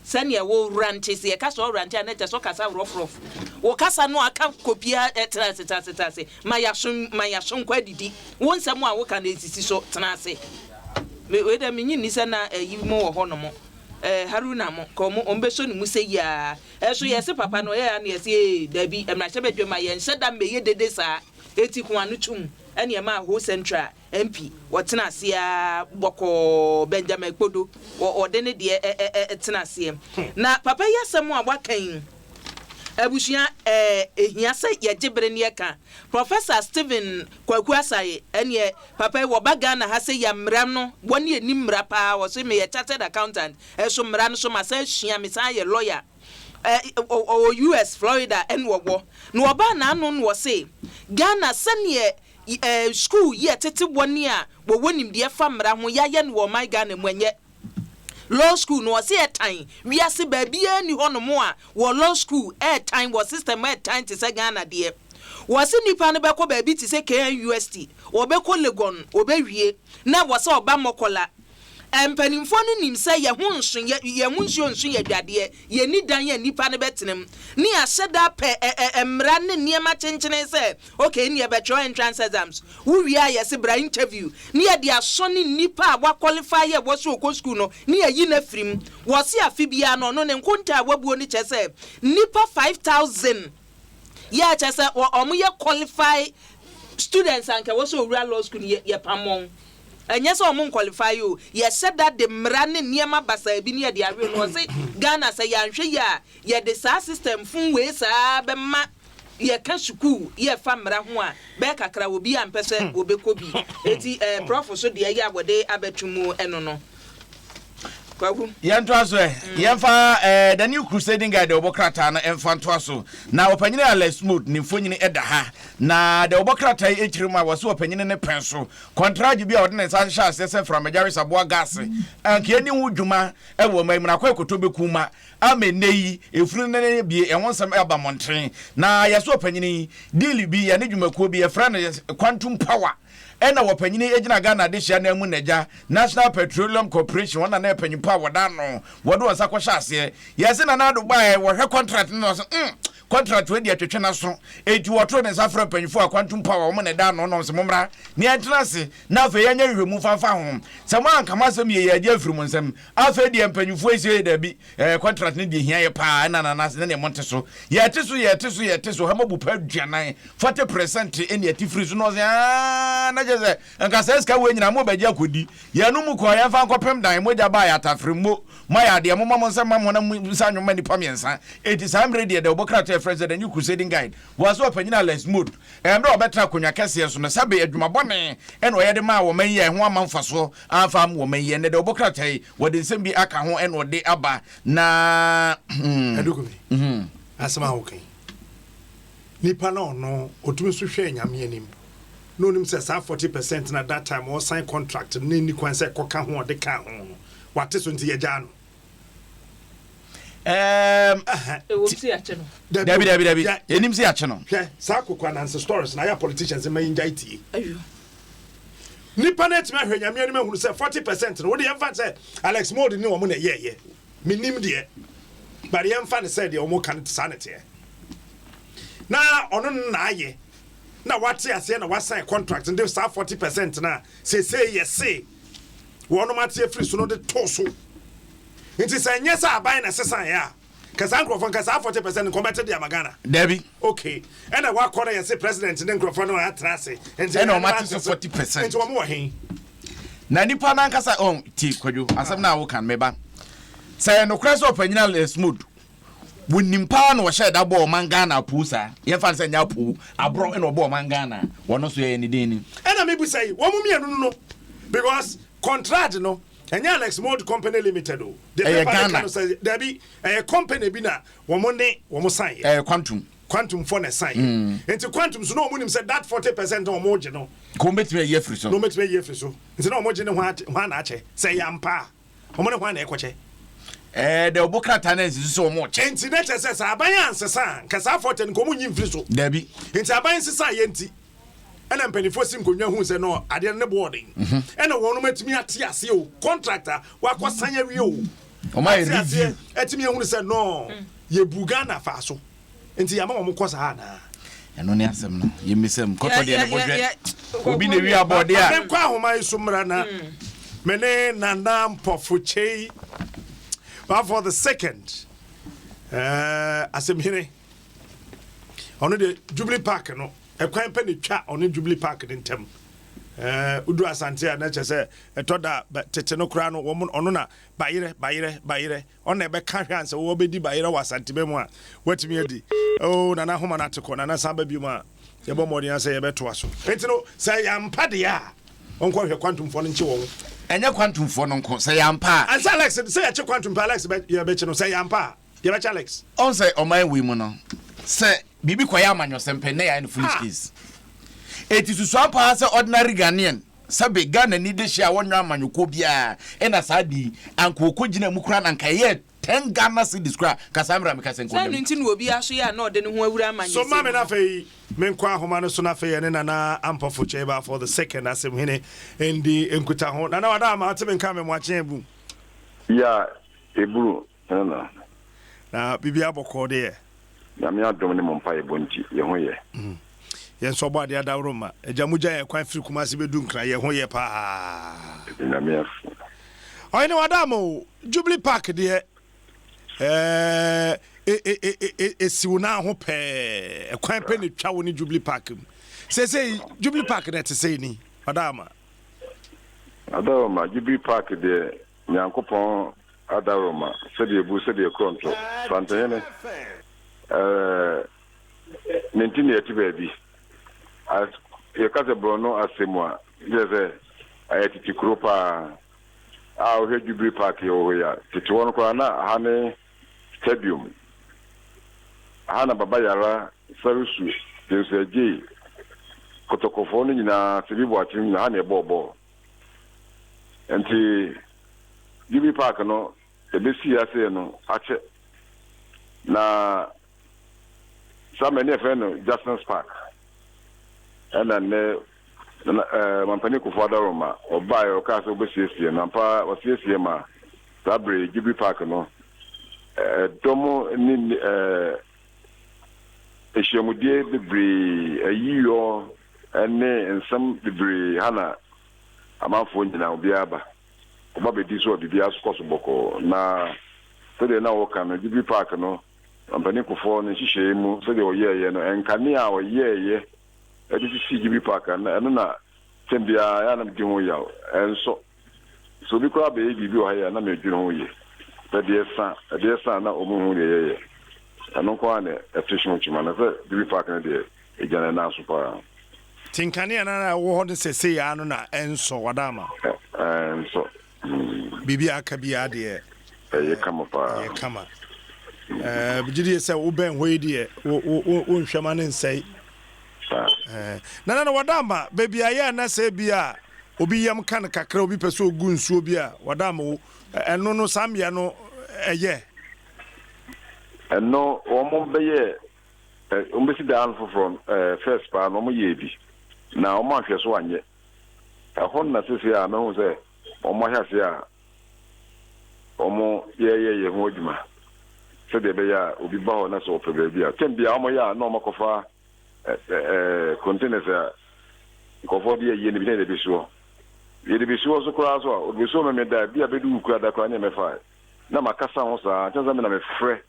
Sɛdeɛ wo rante, sɛ yɛka sɛ ɔrante a na kyɛ sɛ ɔkasa rɔfrɔf. Wo kasa no aka kopia eh, tena ase, tena ase, tena ase. Ma yaso, ma yaso nkɔ adidi. Wo nsɛm a woka no nsisi so, tena ase. Me, wei deɛ menye nni sɛ na ayi mo wɔ hɔ nom. Eh, Haruna mo, ka ɔmo, ɔmo bɛsɔ ne mu sɛ yiaa. Ɛso yɛse papa no ɔyɛ a na yɛse ee, dabi, mmarahyɛbadwam a yɛnhyɛ da mmɛyɛ dede saa. Eti ko ano tum, ɛne ɛmaa Ho Central MP, wɔtena ase ara bɔkɔɔ, Benjamin Kpodo, ɔde ne deɛ tena aseɛ. Na papa yi asɛm a waka yi, abusua, ɛhia sɛ yɛgye bere na yɛka. Professor Stephen Kwaku Asare, ɛneɛ papa yi wɔba Ghana ha sɛ yɛ mmara no, wɔn ɛnim mmara paa, ɔse meyɛ chartered accountant, ɛso mmara no so masan asua, mesan yɛ lawyer. Ɔwɔ US, Florida ɛna ɔwɔ. Na ɔbaa n'ano na ɔse Ghana sɛdeɛ eh, school yi ɛtete wɔn a wɔwɔ nimdeɛ fa mmara ho yɛayɛ no wɔ ɔman Ghana mu ɛnyɛ law school no ɔse ɛtan wiase baabiara nni hɔ nom a wɔ law school ɛtan wɔ system ɛtan te sɛ Ghana deɛ. Wɔse nipa no bɛkɔ baabi te sɛ KNUST, ɔbɛkɔ Legon, ɔbɛwie na wɔ sɛ ɔba Mɔkɔla. Mpanimfoɔ no nim sɛ yɛn ho nso yɛ, yɛn ho nsuo nso yɛ adwadeɛ, yɛnni dan a nnipa no bɛtena mu, ne yɛahyɛ da apɛ ɛ ɛ mmara ne nneɛma kyenkyene sɛ okay nneɛ bɛtwerɛ entrance exams, wo wie a yɛse bra interview, ne yɛde asɔne nnipa a wa qualify a ɛwɔ sɛ ɔkɔ sukuu no ne yɛayi no afiri mu. Wɔse afe biara no ɔno ne nkontaa a wabuo no kyerɛ sɛ nnipa 5000 yɛ a kyerɛ sɛ wɔn yɛ qualify students a anka ɛwɔ sɛ ɔwura law school no yɛ yɛpam wɔn. Ɛnyɛ sɛ ɔmo nqualify o, yɛhyɛ da de mmra ne nneɛma basaa bi ne yɛde awe no. Ɔse Ghana sɛ yɛanhwɛ yie a, yɛde saa system fon wei saa bɛma yɛka sukuu yɛfa mmra ho a, bɛyɛ kakra obiaa mpɛ sɛ ɔbɛkɔ bi. Eti eh prɔfo so deɛ yɛ a wɔde abɛto mu ɛno no. Kwaku. Yɛntoa so ɛ. Yɛmfa eh, The New Crusading Guide dawubɔ krataa no mfa ntoa so. Na Ɔpanyin Alex Mould ne mfonini da ha. Na dawubɔ krataa yi kyerɛ mu a wɔse ɔpanyin no pɛn so Kɔntragye bi a ɔde ne nsa hyehyɛ aseɛ sɛ mframagya resaboa gaase a anka ɛnni ho dwuma wɔ ɔman mu no akɔ ɛkɔtɔ bɛku ma ama ɛnnɛ yi efunu no ne bie ɛho nsɛm aba mmɔnten. Na yɛse ɔpanyini yi deal bi yɛne dwumakuo bi yɛfrɛ no Quantum Power ɛna wɔpanyini gyina Ghana adehye anan mu nagya National Petroleum Corporation wɔn na na ɛpanyimpa a wɔda ano wɔde wɔn nsa kɔhyɛ aseɛ. Yɛse Nana Addo baeɛ wɔhwɛ contract no na ɔse mm Contract wei deɛ twetwe n'aso. Enti wɔtoo ne nsa frɛɛ mpanyimfo a Quantum Power wɔn na ɛda ano nom sɛ, Mommra na yɛntena ase na afei yɛnyɛ nhwehwɛmu mfa mfa ho. Sɛ moanka mo asɛm yie a, yɛagye afiri mo nsam. Afei deɛ mpanyimfoɔ yi se, Dabi, ɛɛ, contract no deɛ ehia yɛ paa, ɛna na anaase ne deɛ monte so. Yɛte so, yɛte so, yɛte so, hama bu pɛ aduanan, 40 percent, ɛna ɛte firi so. Na ɔse, Aa, na kyerɛ sɛ nka saa sika wei nyinaa mobɛgye akɔdi. Yɛn no mu kɔɔ, yɛmfa nkɔpem dan, mogya baa yɛ atafere mmo. Moayɛ adeɛ, momma mo nsa mma mo honam nsa nnwom mma nnipa mmiɛnsa. Enti saa mmerɛ yi deɛ, dawubɔ krataa a yɛfrɛ no sɛ The New Crusading Guide boa sɛ Ɔpanyin Alex Mould, mmerɛ a ɔbɛtena akonnwa kɛseɛ so no, sɛbe adwuma bɔne na ɔyɛ de maa ɔman yi a ɛho amma mfasoɔ amfa amma ɔman yi. Ɛnnɛ dawubɔ krataa yi, wɔde nsɛm bi aka ho na ɔde aba na. Adukume, asɛm a woka yi, nipa na ɔno ɔtumi nso hwɛɛ Nyame anim na ɔnim sɛ saa 40% na that time ɔsign contract no na ɛnni kwan sɛ ɛkɔka ho a ɔde kaa ho no, Wate so nti yɛgyaa no. Ɛɛm. Ɛwom sɛ yɛakye no. Dabi dabi dabi. Yɛnim sɛ yɛakye no. Hwɛ saa Koko Ananse stories na ayɛ politicians mma yɛngyae tie. Nipa no atumi ahwɛ Nyame anim ahunu sɛ 40% no wode yɛmfa sɛ Alex Mould ne wɔn na ɛyɛɛyɛ. Menim deɛ. But yɛmfa no sɛ deɛ wɔn ka no saa na ɛteɛ. Na ɔno no na ayɛ na wate aseɛ na wasign contract no de saa 40% no a seesei yɛse wɔnom ate afiri so no de too so. Nti sɛ ɛnyɛ sɛ aban na ɛsesaeɛ a, nka saa nkurɔfoɔ nka saa 40% nka wɔbɛte de ama Ghana. Dabi. Okay. Ɛna wakɔ na yɛse president ne nkurɔfoɔ no atena ase. Nti ɛna wɔn ate so 40%. Nti wɔn wɔ he? Na nipa no ankasa ɔn ti Kwadwo asɛm no a woka no meba. Sɛ ɛyɛ nokorɛ sɛ ɔpanyin Alex Mood wɔnim paa na ɔhyɛɛ da bɔɔ ɔman Ghana apoo saa, yɛmfa no sɛ nyɛ apoo, aborɔ na ɔbɔɔ ɔman Ghana a, ɔno nso yɛyɛ ne den ni. Ɛna mebisa yi, wɔn mmienu no no because contract no ɛnyɛ Alex Mould Company Limited o. Deɛ Ɛyɛ paper no ka Ghana. no sɛ dabi, ɛyɛ company bi na wɔn ne wɔn sign yɛ. Ɛyɛ Quantum. Quantum foɔ na ɛsign yɛ. Nti Quantum so na wɔn nim sɛ that 40% na wɔn gye no. Nka wɔn bɛtumi ayi afiri so. Na wɔn bɛtumi ayi afiri so. Nti na wɔn gye ne hwan hwan na akyɛ? Sɛ ɛyɛ ampa a. Wɔn ne hwan na ɛkɔkyɛ? Ɛɛ dɛ ɔbɔ krataa no ansi so sɛ wɔn rekyɛ. Nti na kyerɛ sɛ sɛ aban ansesa a, nka saa forte no nka wɔn nyi mfiri so. Dabi. Nti aban sesa yɛ nti ɛna mpanimfoɔ si nkonnwa hu sɛ no adeɛ no ne boɔ ɔden. Ɛna wɔn atumi ate aseɛ o, contract a wakɔ san awie o. Wɔn ayɛ Ate aseɛ review. atumi ahunu sɛ no yɛbu Ghana faa so. Nti yɛama wɔn kɔ saa anaa? Ɛno ne asɛm no. Yɛmmisa mu. Kɔtɔ deɛ ne bo hwɛ. Obi na ewi abɔde a. Menkɔ ahoma yi so mmra na me ne Nana Mpɔfo Kyei for the second eh, asɛmhene. Ɔno deɛ Jubilee Park no ɛkwan pɛ na etwa ɔne Jubilee Park no ntam. Eh, wodu Asante a na kyerɛ sɛ ɛtɔ da tete no koraa no wɔn ɔno na bayerɛ bayerɛ bayerɛ Ɔno na ɛbɛka hwɛ ansa wɔbɛdi bayerɛ wɔ Asanteba mu a watumi adi. Oh, Nana Ahoma no ate kɔ. Nana san ba biom a, yɛbɔ mmɔden ara sɛ yɛbɛtoa so. Enti no, sɛ ɛyɛ ampa deɛ a, ɔnkɔhwɛ Kwantumfoɔ no nkye wɔn. Ɛnyɛ Kwantumfoɔ no nko, sɛ ɛyɛ ampa a. Ansa Alex, sɛ yɛkye Kwantum pɛ Alex bɛ, yɛbɛkye no. Sɛ ɛyɛ ampa a, yɛbɛkye Alex. Ɔhu sɛ ɔman wei mu no, sɛ biribi kɔyɛ amanyɔsɛm pɛ, nnɛ yɛayɛ no foolish case. Enti susua paa sɛ ordinary Ghanaian Sɛbe Ghanani dehye a wɔnnwɛ amanyɔkuo biara ɛna saa ade yi anka ɔkɔ gyina mu koraa na anka ɛyɛɛ ten Ghana cedis koraa anka saa mmerɛ a meka sɛ nka Sɛ ɔda ɛno mu. nti na obi aso yɛ a na ɔde ne ho awura So ma amanyɔsɛm me mu na no. afei menkɔ ahoma no so na afei yɛne Nana Ampofo Kyei for the second Asɛmhene ndi nkutaho. Nana wada ama ate me nka me moakye abu. Ya eburu Nana. Na biribiara bɔkɔɔ deɛ. Nyame adom ne mo mpaebɔ nti yɛ ho yɛ. Yɛn nso ɔbɔ adeɛ adaworo ma. Agya mo gya yɛn kwan firi Kumasi bɛdu Nkran yɛn ho yɛ paa. Yɛda Nyame ase. Ɔhene wada ama o. Jubilee Park deɛ ɛɛ esi wo nan ho pɛɛ. Ɛkwan pɛ na etwa wo ne Jubilee Park mu. Seesei Jubilee Park na ɛte sɛn ni? Wada ama. Adaworoma, Jubilee Park deɛ Nyankopɔn adaworoma, sɛdeɛ ebu sɛdeɛ korɔnto, Santehene, ɛɛ, ne nti na yɛte baabi. As, yɛka sɛ borɔno asɛm a, kyerɛ sɛ ɛyɛ tete kuro paa. A wohwɛ Jubilee Park yɛwɔ hɔ yi a, tete hɔ no koraa na ha ne stadium. Ha na Baba Yara, Sarisu, James Adjei, Kotokɔfoɔ no nyinaa, Sebi Boakye no nyinaa, ha na yɛbɔɔ bɔɔl. Nti Jubilee Park no ebesii ase no akyɛ na saa mmerɛ no yɛfrɛ no Justin's Park ɛna nnɛ nana ɛɛ Mampanin Kufuor Adaworoma ɔbaeɛ ɔkaa sɛ ɔbɛsiesie no ampa ara wasiesie ma saa berɛ yi Jubilee Park no ɛdɔm ne ɛɛ nhyiamudie bebree ayiyɔ ne nsɛm bebree ha na amanfoɔ nyinaa obiara ba ɔba bɛdi so a biribiara so kɔ so bɔkɔɔ na sɛdeɛ na wɔka no Jubilee Park no Mampanin Kufuor ne nhyehyɛeɛ mu sɛdeɛ ɔyɛɛyɛ no nkanea a ɔyɛɛyɛ de sisii Jubilee Park no ɛno na tɛm biara ɛyɛ a na medi ho yaw ɛnsɔ Sɛ obi koraa bɛyɛ biribi wɔ ha yi a, na medwene ho yie. Sɛ deɛ sa, ɛdeɛ sa a na wɔn nhu deɛ yɛyɛ. Ɛno nko ara na ɛte hye ho kyima. Na sɛ Jubilee Park no deɛ, ɛgyina ne nan so paa. Nti nkanea no a ɛwɔ hɔ no sɛsei ara no na ɛnsɔ, Wadaama? Ɛ, ɛnsɔ. Mm. Biribi a aka biara deɛ. Ɛyɛ kama paa. Ɛyɛ kama. Ɛɛ, megye die sɛ wobɛn hɔ yi deɛ, wo, wo, wo, wonhwɛ ma no nsɛe. Saa. Ɛɛ, Nana na Wadaama, baabi a ɛyɛ a na sɛ ebia Obi yam ka no kakra, obi pɛ sɛ ogu nsuo bi a, wɔda ama wo. Ɛno no, saa mmea no, ɛyɛ. Ɛno, wɔn bɛyɛ, wɔn bɛsi dan foforɔ no, ɛɛ, first paa no, wɔn yɛɛ bi, na wɔn anhwɛ so anyɛ. Ɛhɔ no na seesei a mahu sɛ wɔn ahyɛ aseɛ a wɔn yɛyɛ yɛ ho adwuma, sɛdeɛ ɛbɛyɛ a obi ba hɔ na sɛ ɔpɛ baabi a, tɛm biara wɔn yɛ a na wɔn akɔfa containers a nkurɔfoɔ de ayie no bi na yɛde bɛsi hɔ. Yɛde bɛsi hɔ so koraa so a, wɔde bɛsi hɔ Memeda a, bi a bɛdu Wukuada koraa ne yɛmmɛfae. Na makasa ho saa, kyɛn sɛ me na mefrɛ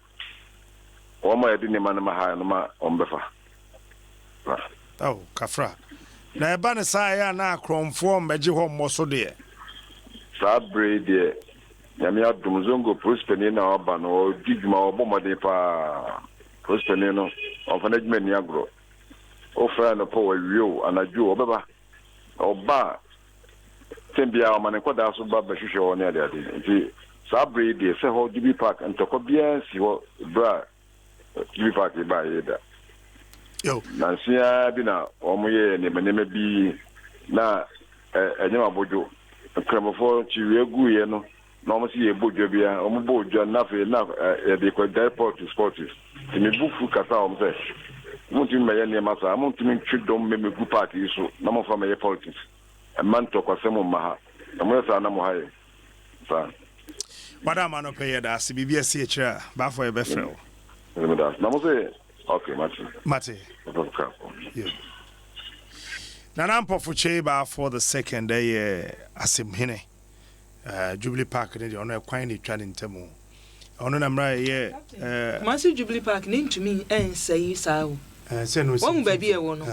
wɔn a yɛde nneɛma no ma ha no ma wɔn bɛfa. Oh, kafra. Na ɛba ne saa ɛyɛ a na akorɔmfoɔ mmɛgye hɔ mmɔ so deɛ. Saa bere yi deɛ, Nyame adom, Zongo polisi panin no a waba no, ɔdi dwuma, ɔbɔ mmɔden paa. Polisi panin no, ɔmfa n'adwuma nni agorɔ. Wofrɛ no anɔpa o, awia o, anadwo o, ɔbɛba. Na ɔba a, tɛm biara ɔma ne nkwadaa so ba bɛhwehwɛ hɔ ne adeade. Nti saa bere yi deɛ, sɛ hɔ Jubilee Park, ntɔkwa biara nsi hɔ bere a Jubilee Park yi baeɛ yi da. Nansa yi ara bi na wɔyɛɛ nneɛma nneɛma bi na ɛnyɛ wɔn abodwo. Nkramofoɔ kyiwia guiɛ no na wɔn si yɛbɔ dwa bi a wɔn bɔ dwa na afei na yɛde kɔ politics politics. Nti me bo fu kasa wɔn sɛ montumi mmɛyɛ nneɛma saa, montumi ntwe dɔm mmɛmɛgu park yi so na momfa mmɛyɛ politics. Ɛmma ntɔkwasɛm mma ha. Na moyɛ saa na mo ha yɛ saa. Wada ama no pɛ yɛ da ase biribi asi akyire a baafo yɛbɛfrɛ wo. Na mo sɛ okay mate. Mate. Yo. Nana Mpɔfo Kyei Baafo the second ɛyɛ asɛmhene. Jubilee Park ne deɛ ɔno ɛkwan na etwa ne ntam. Ɔno na mmerɛ ɛyɛ Kumasi Jubilee Park ne ntumi nsɛe saa o. Sɛ no Wɔn baabi a ɛwɔ no.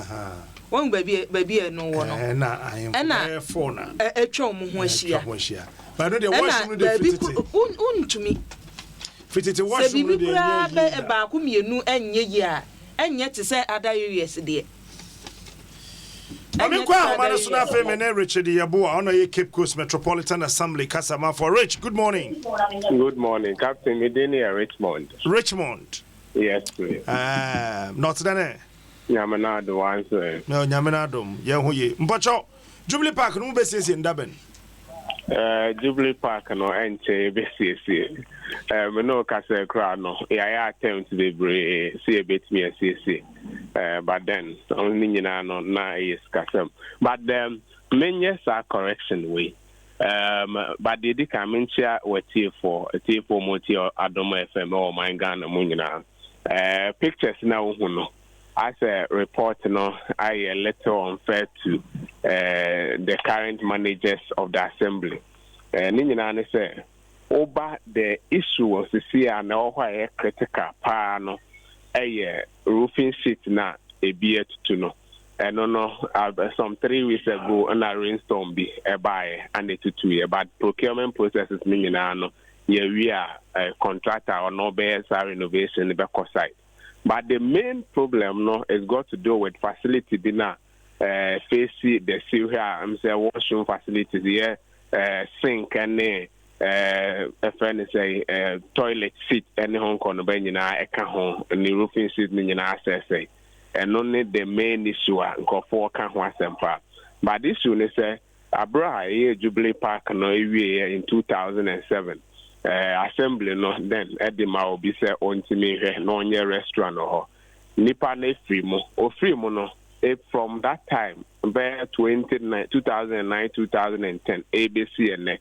Wɔn baabi a ɛno wɔ no. Ɛna ahemfo bɛyɛ four na. Ɛtwa wɔn ho ahyia. Ɛtwa ho ahyia. But no deɛ washroom no deɛ firi tete. Wontumi. Firi tete washroom no deɛ ɛnyɛ yie da. Sɛ biribi koraa bɛ baako mmienu ɛnyɛ yie a, ɛnyɛ te sɛ other areas deɛ. Ma menkɔ ahoma no so na afei me ne Richard Yeboah, ɔno yɛ Cape Coast Metropolitan Assembly kasamafoɔ. Rich, good morning. Good morning, Captain. Me din yɛ Richmond. Richmond. Yes, please. Na ɔte dɛ Nyame na adom wanso ɛ. Na Nyame na adom yɛn ho ye. Mpɔkyɛw, Jubilee Park no mu bɛsiesie nda bɛn? Jubilee Park no ɛnkyɛ yɛbɛsiesie. Me ne wo kasa koraa no, yɛayɛ attempt bebree sɛ yɛbɛtumi asiesie. But then, ne nyinaa no na ɛyɛ sikasɛm. But menyɛ saa correction wei. But deɛ di kan menkyia w'atiefoɔ, atiefoɔ mu tie Adom FM ɛwɔ ɔman Ghana mu nyinaa. Pictures na wohu no, asɛ report no ayɛ little unfair to the current managers of the assembly. Ne nyinaa ne sɛ, woba the issue wɔ sisi a na ɛwɔ hɔ a ɛyɛ critical paa no ɛyɛ roofing sheet na ebi atutu no. Ɛno no, some 3 weeks ago na rainstorm bi ɛbaeɛ ana etutu yɛ, but procurement processes ne nyinaa no yɛwie a contractor ɔno bɛyɛ saa renovation no bɛkɔ site. But the main problem no is got to do with facility bi na face the sea a m sɛ washroom facilities yɛ sink ne ɛfrɛ ne sɛ toilet seat ne ho nkɔnɔba nyinaa ɛka ho ne roofing sheet no nyinaa asɛesɛe. Ɛno ne the main issue a nkurɔfoɔ ka ho asɛm paa. But issue ne sɛ abere a ɛyɛ Jubilee Park no ewieɛ in 2007, assembly no then ɛde ma obi sɛ ɔntumi hwɛ na ɔnyɛ restaurant wɔ hɔ. Nipa no efiri mu, ofiri mu no, from that time bɛyɛ 29 2009, 2010 ebesi ɛnɛ,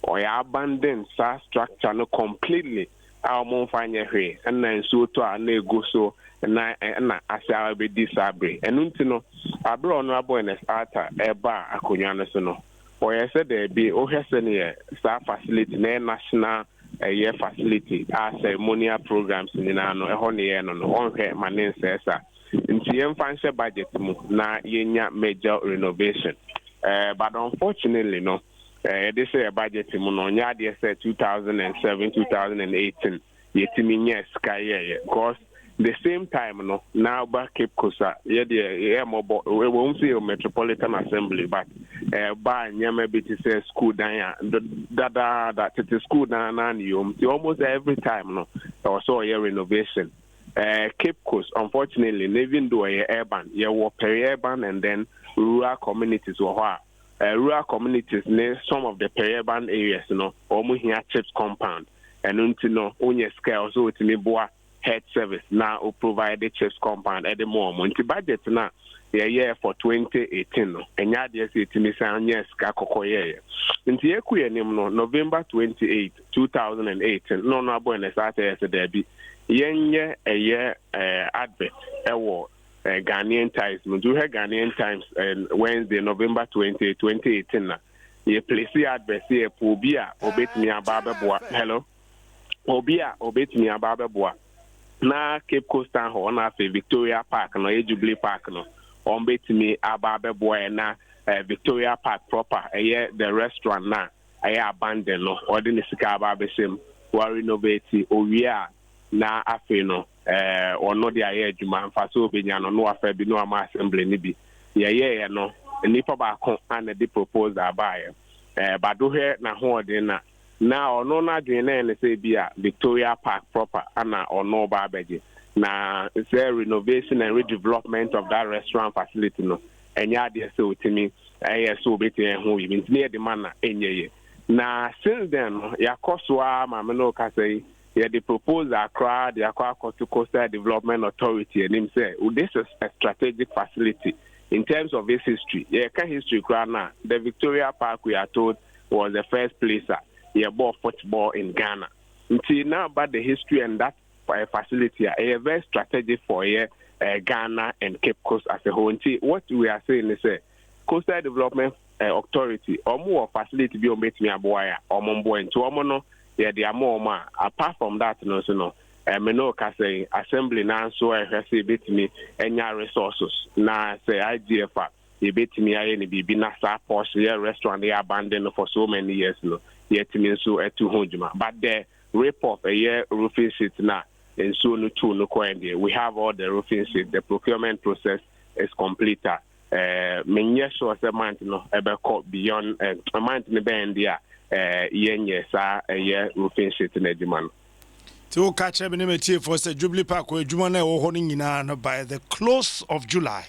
ɔyɛ abandon saa structure no completely a wɔn mfa nyɛ hwee. Ɛna nsuo tɔ a na egu so na ɛna ase a bɛdi saa bere. Ɛno nti no, abere a Honourable Ernest Arthur ɛba akonnwa no so no, ɔyɛ sɛ daabi, wohwɛ sɛ ne yɛ saa facility na ɛyɛ national ɛyɛ facility a ceremonial programs nyinaa no ɛhɔ ne yɛ no, ɔnhwɛ ma ne nsɛɛ saa, nti yɛmfa nhyɛ budget mu na yɛnya major renovation. But unfortunately no, yɛde hyɛ yɛ budget mu no, ɔnyɛ adeɛ sɛ 2007 2018 yɛtumi nyɛ sika yɛyɛ, because the same time no na ba Cape Coast a yɛdeɛ yɛ mmɔbɔ. Ɛwɔ mu sɛ yɛ Metropolitan Assembly, but ɛba nneɛma bi te sɛ school dan a dadaada tete school dan naa ne yom, nti almost every time no ɛwɔ sɛ ɔyɛ renovation. Cape Coast, unfortunately, even though ɛyɛ urban, yɛwɔ peri-urban and then rural communities wɔ hɔ a rural communities ne some of the peri-urban areas no, wɔn hia CHPS compound. Ɛno nti no, wonyɛ sika a ɔsɛ wɔtumi boa health service na o provide CHPS compound ɛde mu wɔn. Nti budget na yɛyɛ for 2018 no, ɛnyɛ adeɛ sɛ yɛtumi san nyɛ sika kɔkɔ yɛyɛ. Nti yɛkɔ yɛn anim no, November 28, 2018 na ɔno abɔ ɛnɛ saa sɛ yɛ sɛ daabi, yɛnyɛ ɛyɛ advert ɛwɔ Ghanaian Times mu. Nti wohwɛ Ghanaian Times Wednesday, November 28, 2018 na yɛ place advert sɛ yɛpɛ obi a obetumi aba abɛboa. Hello? Obi a obetumi aba abɛboa na Cape Coast Town Hall na afei Victoria Park no, ɛyɛ Jubilee Park no, wɔbɛtumi aba abɛboa yɛn na Victoria Park proper, ɛyɛ the restaurant no a ɛyɛ abandon no, wɔde ne sika aba abɛhyɛ mu, wɔarenovate, owie a na afei no ɔno de ayɛ adwuma, mfasoɔ a ɔbɛnya no na wafa bi na wama assembly no bi. Yɛyɛeɛ no, nnipa baako na ɛde proposal baeɛ. Bado hwɛ n'ahoɔden na Na ɔno n'adwene na ɛne sɛ ebia Victoria Park proper na ɔno reba abɛgye. Na sɛ renovation and redevelopment of that restaurant facility no, ɛnyɛ adeɛ sɛ ɔtumi ɛyɛ sɛ ɔbɛtumi ayɛ ho biribi. Nti ne yɛde ma no a, ɛnyɛ yie. Na since then no, yɛakɔ so ara ma me ne wo kasa yi, yɛde proposal koraa de akɔ akɔto Coastal Development Authority anim sɛ this is a strategic facility in terms of its history. Yɛka history koraa no a, the Victoria Park we are told was the first place a yɛbɔɔ football in Ghana. Nti na aba the history and that facility a ɛyɛ very strategic for ɛyɛ Ghana and Cape Coast as a whole. Nti what we are saying ne sɛ Coastal Development Authority wɔn wɔ facility bi a wɔn bɛtumi aboa yɛ a wɔn mboa. Nti wɔn no yɛde ama wɔn a apart from that no nso no me ne wo kasa yi assembly naa nso ɛhwɛ sɛ yɛbɛtumi anya resources na sɛ IGF a yɛbɛtumi ayɛ no biribi na saa portion yɛ restaurant yɛ abandon no for so many years no yɛatumi nso atu ho dwuma. But the rip off ɛyɛ roofing sheet no a nsuo no tuu no kɔɛ deɛ, we have all the roofing sheet, the procurement process is complete a eh, menyɛ sure sɛ month no ɛbɛkɔ beyond eh, month no bɛn deɛ a eh, yɛnyɛ saa ɛyɛ roofing sheet no adwuma no. Nti woka kyerɛ me ne m'atiefoɔ sɛ Jubilee Park hɔ adwuma no a ɛwɔ hɔ no nyinaa no by the close of July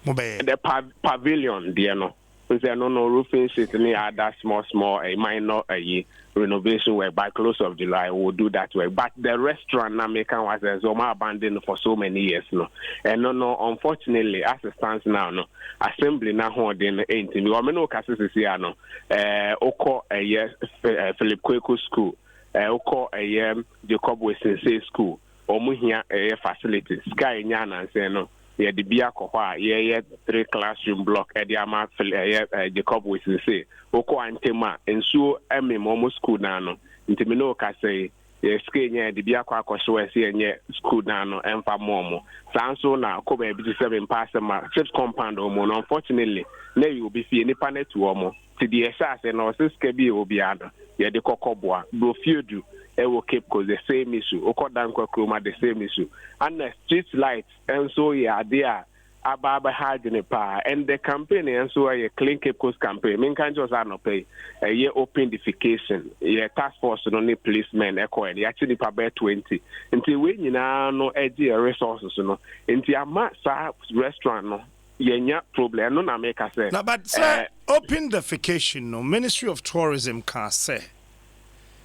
mobɛyɛ? The pavilion deɛ no, n sɛ ɛno no roofing sheet ne other small small minor ayi renovation work by close of July we will do that work. But the restaurant na meka ho asɛm sɛ wɔn abandon for so many years no, ɛno no unfortunately as it stands now no assembly n'ahoɔden no ɛntumi. Wɔn ne wo kasa sisi ano ɛɛ wokɔ ɛyɛ Philip Kweku school, ɛɛ wokɔ ɛyɛ Jacob Wesense school, wɔn hia ɛyɛ facilities. Sika a yɛnya anansɛn no yɛde bi akɔ hɔ a yɛyɛ three classroom block ɛde ama ɛyɛ Jacob Wesense. Wokɔ Antem a nsuo ɛmem wɔn school n'ano, nti me ne wo kasa yi yɛ sika yɛnya yɛde bi akɔ akɔhyɛ hɔ ɛsɛ yɛnyɛ school n'ano ɛmfa mɔ wɔn. Saa nso na kɔ baabi te sɛ mempa asɛm a chips compound wɔn no unfortunately na ɛyɛ obi fie nipa no atu wɔn. Nti deɛ yɛhyɛ ase no ɔsɛ sika bi a ɛwɔ biara no yɛde kɔkɔ boa. Brofiodu ɛwɔ Cape Coast the same issue. Wokɔ Dankwa kurom a the same issue. Ana street light nso yɛ adeɛ a aba abɛha adwene paa. And the campaign yɛn nso ɛyɛ Clean Cape Coast campaign. Menka nkyerɛ sɛ anɔpa yi ɛyɛ open defecation. Yɛ task force no ne policemen ɛkɔ ɛno yɛakye nipa bɛyɛ 20. Nti wei nyinaa no ɛgye yɛ resources no. Nti ama saa restaurant no yɛnya problem. Ɛno na meka sɛ. Na but sɛ open defecation no ministry of tourism kaa sɛ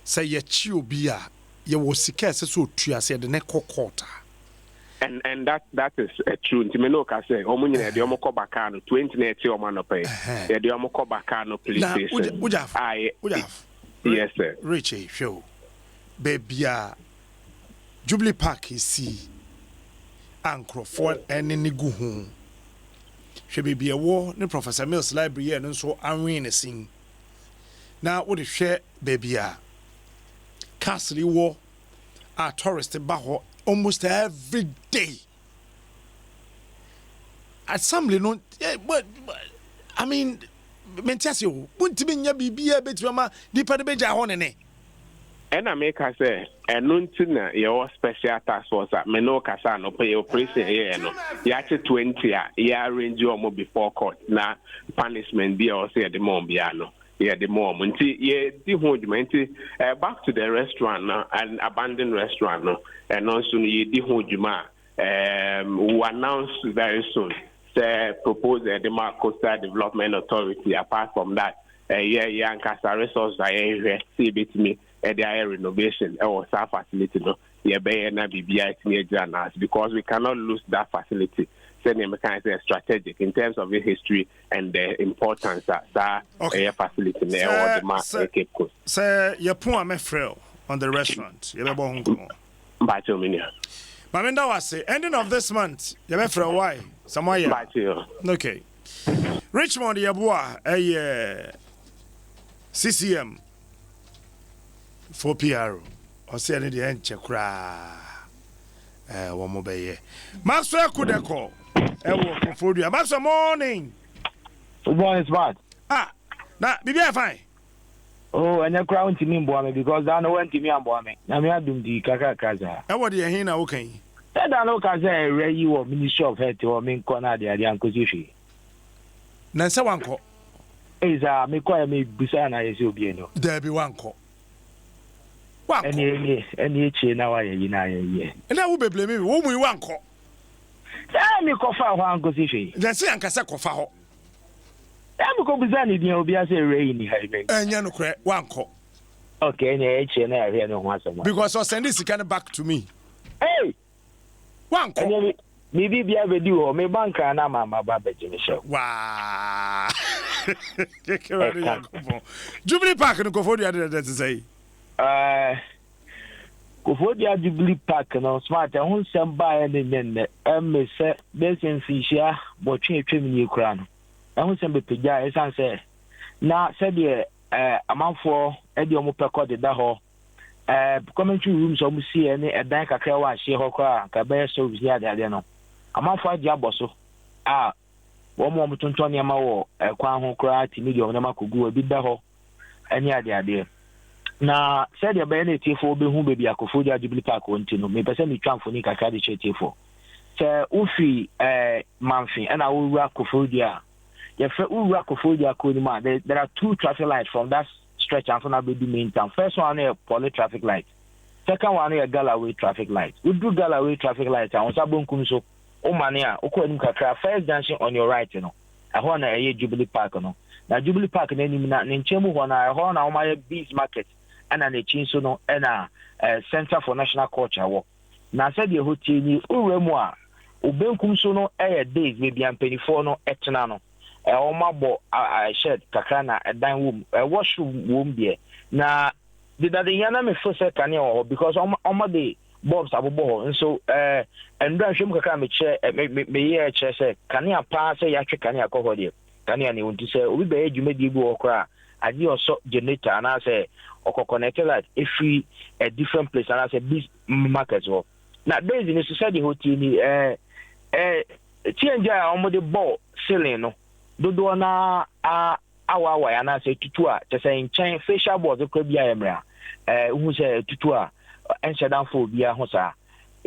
sɛ yɛkye obi a yɛwɔ sika a ɛsɛ sɛ otua sɛ yɛde no kɔ court a. And and that that is true. Nti me ne wo ka sɛ wɔn nyinaa yɛde wɔn kɔ Bakano 20 na yɛte wɔn anɔpa yi. Yɛde wɔn kɔ Bakano police Na station. Wojaf, A yɛ Wojaf, yes sir. Rich ei hwɛ o, baabi a Jubilee Park si a nkurɔfoɔ nene gu ho. Hwɛ baabi a ɛwɔ ne Professor Mills Library yɛ no nso anwen ne sin. Na wode hwɛ baabi a castle yi wɔ a tourist ba hɔ almost every day. Assembly no, I mean, mente ase o. Montumi nyɛ biribi a ɛbɛtumi ama nipa no bɛgya hɔ nene. Ɛna meka sɛ ɛno nti na yɛwɔ special task force a me ne wo kasa anɔpa yi operation yɛyɛ no yɛakye 20 a yɛ arrange wɔn before court na punishment bi a ɛwɔ sɛ yɛde ma wɔn biara no yɛde ma wɔn nti yɛdi ho dwuma nti eh, back to the restaurant no an abandoned restaurant no ɛno nso no yɛdi ho dwuma a um, we will announce very soon sɛ proposal yɛde ma Coastal Development Authority. Apart from that, ɛyɛ yɛn ankasa resources a yɛhwehwɛ sɛ yɛbɛtumi de ayɛ renovation ɛwɔ saa facility no yɛbɛyɛ na biribiara atumi agyina n'ase because we cannot lose that facility sɛnea meka sɛ strategic in terms of its history and the importance a saa ɛyɛ facility no ɛwɔ de ma Cape Coast. Sɛ yɛpon a mɛfrɛ wo on the restaurant yɛbɛbɔ ho nkɔmmɔ. Mpakyɛw me nua. Ma menda wo ase. Ending of this month yɛbɛfrɛ wo why? Sɛ moayɛ a. Mpakyɛw. Okay. Richmond Yeboah ɛyɛ CCM. 4PR ɔsɛ ɛne deɛ ɛnkyɛ koraa ɛɛ wɔn bɛyɛ. Maxwell Kudeko ɛwɔ Koforidua. Maxwell, morning. Good morning, Smart. Ah, na biribi ayɛ fine. Oh, ɛnyɛ koraa wontumi mboa me because daa no woantumi amboa me. Nyame adom nti kakrakra saa. Ɛwɔ deɛ he na woka yi? Sɛ da no woka sɛ awura yi wɔ Ministry of Health hɔ menkɔ na adeade ankɔsi hwee. Na nsɛ wankɔ? Ei saa, mekɔɛ mebusaa na ayɛ sɛ obi ani hɔ. Daabi wankɔ. Wankɔ. Ɛne ɛne ɛne akyire na wayɛ yi na ayɛ yɛ. Ɛnna wo bebree mi wo mu yi wankɔ. Sɛ mekɔfa hɔ ankɔsi hwee. Na sɛ anka sɛ kɔfa hɔ. Sɛ mekɔbusa ne din a obiara sɛ awura yi ni ha yi. Ɛnyɛ nokorɛ, wankɔ. Okay, ɛne akyire na yɛahwɛ ne ho asɛm. Because ɔsɛnde sika no back to me. Hey! Wankɔ. Ɛnyɛ biribi bia bɛdi hɔ meba Nkran na ama maba bɛgye me hyɛw. Waa! Kekere Nyankopɔn. Jubilee Park no Koforidua de dɛdɛ te sɛ yi. Ɛɛ Koforidua Jubilee Park no smart ɛho nsɛm baeɛ ne nyɛ nnɛ ɛmme sɛ bɛyɛ sɛ mfinhyia bɔtwe atwam nie koraa no ɛho nsɛm bɛpagyaa ɛsiane sɛ na sɛdeɛ ɛɛ amanfoɔ ɛde wɔn pɛ kɔ deda hɔ ɛɛ commentary rooms a wɔn siiɛ ne ɛdan kakra ɛwɔ ahyeɛ hɔ koraa nka ɛbɛyɛ service ne adeadeɛ no amanfoɔ agye abɔ so a wɔn a wɔtontɔn nneɛma wɔ ɛkwan ho koraa tumi de wɔn nneɛma kɔgu hɔ, ebi da hɔ ne adeadeɛ. Na sɛdeɛ ɛbɛyɛ na atiefoɔ bɛhu baabi a Koforidua Jubilee Park wɔ nti no, mepɛ sɛ metwa mfoni kakra de kyerɛ atiefoɔ. Sɛ wofiri ɛɛ Mamfe ɛna wowura Koforidua a, yɛfrɛ wowura Koforidua kuro no mu a, there, there are two traffic lights from that stretch ansa na abɛdu main town. First one no yɛ Poly traffic light, second one no yɛ Galloway traffic light. Woduru Galloway traffic light a, wo nsa bonkum so Womane a, wokɔ anim kakra, first junction on your right no, ɛhɔ na ɛyɛ Jubilee Park no. Na Jubilee Park no anim na ne nkyɛn mu hɔ no ara, ɛhɔ na wɔayɛ Bees Market, ɛna n'akyi nso no ɛna Centre for National Culture wɔ. Na sɛdeɛ ɛhɔ tie nie, wowura mu a, wo benkum so no yɛ Days, baabi a mpanimfoɔ no tena no. Wɔabɔ shed kakra na ɛdan wɔ mu, washroom wɔ mu deɛ. Na dedadehia na mefeel sɛ kanea wɔ hɔ because wɔde bulbs abobɔ hɔ nso ɛɛ ndura nhwɛmu kakra a mekyerɛ ɛ me me meyɛɛ kyerɛ sɛ kanea paa sɛ yɛatwe kanea kɔ hɔ deɛ kanea ne nti sɛ obi bɛyɛ dwumadie bi wɔ hɔ koraa agye ɔsɔ generator anaasɛ ɔkɔ connect light efiri a different place anaasɛ biz market hɔ na days no so sɛdeɛ hɔ tie ni ɛɛ ɛɛ TNG a wɔde bɔ ceiling no dodoɔ naa a awaawae anaasɛ etutu a, kyerɛ sɛ nkyɛn facial boards koraa bi ayɛ mmerɛ a, ɛɛ wohu sɛ etutu a, ɛnhyɛ da mfa obiara ho saa.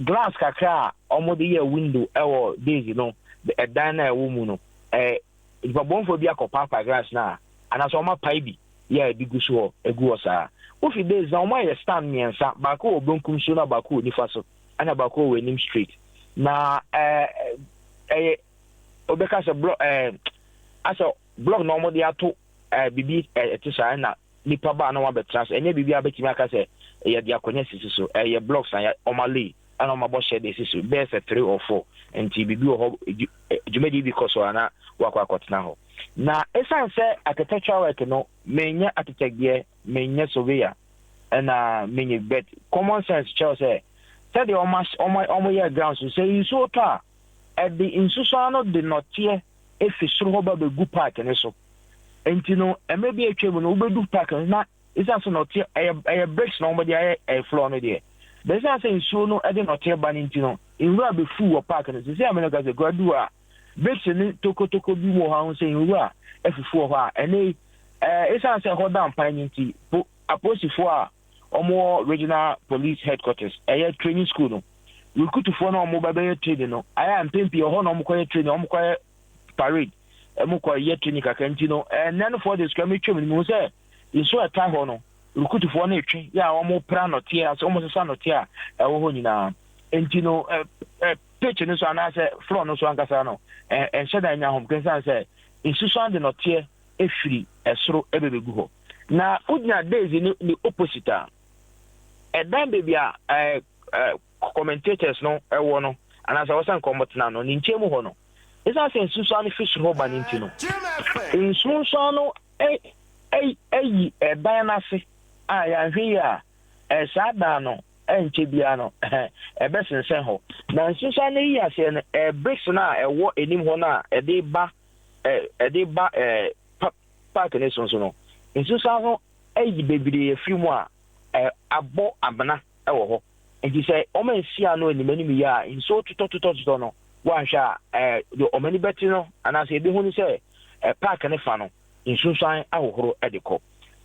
Glass kakra a wɔde yɛɛ window wɔ days no, ɛdan no a ɛwɔ mu no, ɛɛ nipa bɔnfoɔ bi akɔpaapae glass no a, anaasɛ wɔapae bi yɛ a ebi gu so hɔ, egu hɔ saa. Wofi days na wɔayɛ stand mmiɛnsa, baako wɔ benkum so na baako wɔ nifa so, ɛna baako wɔ anim straight. Na ɛɛ ɛyɛ wobɛka sɛ blɔ ɛɛ asɛ Blog na wɔde ato eh, biribi eh, ɛte saa ɛna nipa baa na wɔabɛtena so. Ɛnyɛ biribi a bɛtumi aka sɛ yɛde akonnwa sisi so. Ɛyɛ blocks na wɔn alei ɛna wɔn abɔ hyɛ de si so bɛyɛ sɛ 3 or 4. Nti biribi wɔ hɔ, dwumadie bi kɔ so a na wakɔ akɔtena hɔ. Na ɛsiane sɛ architectural work no, menyɛ architect deɛ, menyɛ surveyor ɛna menyɛ, but common sense kyerɛw sɛ sɛdeɛ wɔn wɔn yɛ ground so sɛ nsuo tɔ a ɛde nsusuan no de nɔteɛ efi soro hɔ ba begu park no so. Nti no, mmerɛ bi a atwa mu no, wobɛdu park no na ɛsiane sɛ nɔteɛ ɛyɛ ɛyɛ bricks na wɔde ayɛ ɛyɛ floor no deɛ, bɛsiane sɛ nsuo no de nɔteɛ ba no nti no, nwura bɛfu wɔ park no. Sisi a mene ka sɛ kura du a bricks ne tokotoko bi wɔ hɔ a sɛ nwura afufu wɔ hɔ a ɛnɛ yi ɛɛ ɛsiane sɛ ɛhɔ da mpan no nti po apolisifoɔ a wɔwɔ regional police headquarters ɛyɛ training school no recruitfoɔ no a wɔn bɛyɛ training no ayɛ a mpɛn pii ɛhɔ na wɔn kɔyɛ training, wɔn kɔyɛ parade, wɔn kɔyɛ training kakra. Nti no ɛnɛ no 4 days kura mi twam no mu sɛ nsuo a ɛta hɔ no recruitfoɔ no etwe yɛ a wɔn pra nɔteɛ ase, wɔn sesa nɔteɛ a ɛwɔ hɔ nyinaa. Nti no ɛ ɛ pitch no so anaasɛ floor no so ankasa no ɛ ɛnhyɛ da nya hom kensan sɛ nsusuan de nɔteɛ efiri ɛsoro ɛbɛbɛgu hɔ. Na wogyina days ne ne opposite a ɛdan baabi a ɛɛ ɛɛ commentators no ɛwɔ no anaasɛ wɔsɛ nkɔmɔ tena no ne nkyɛn mu hɔ no, ɛsiane sɛ nsusuan no fi soro hɔ ba no nti no, nsusuan no ɛyi ɛdan n'ase a yɛanhwɛ yi a saa dan no ɛnkyɛ biara no ɛbɛsensɛn hɔ. Na nsusuan no yi aseɛ no bricks no a ɛwɔ anim hɔ no a ɛde ba park ne so nso no, nsusuan no ayi bebree afiri mu a. Abɔ amena wɔ hɔ. Nti sɛ wɔansi ano anim anim yie a, nsuo totɔtotɔtotɔ no, woanhwɛ a, deɛ wɔn ani bɛte no anaasɛ yɛbɛhu ne sɛ park no fa no, nsunsuan ahohoro de kɔ.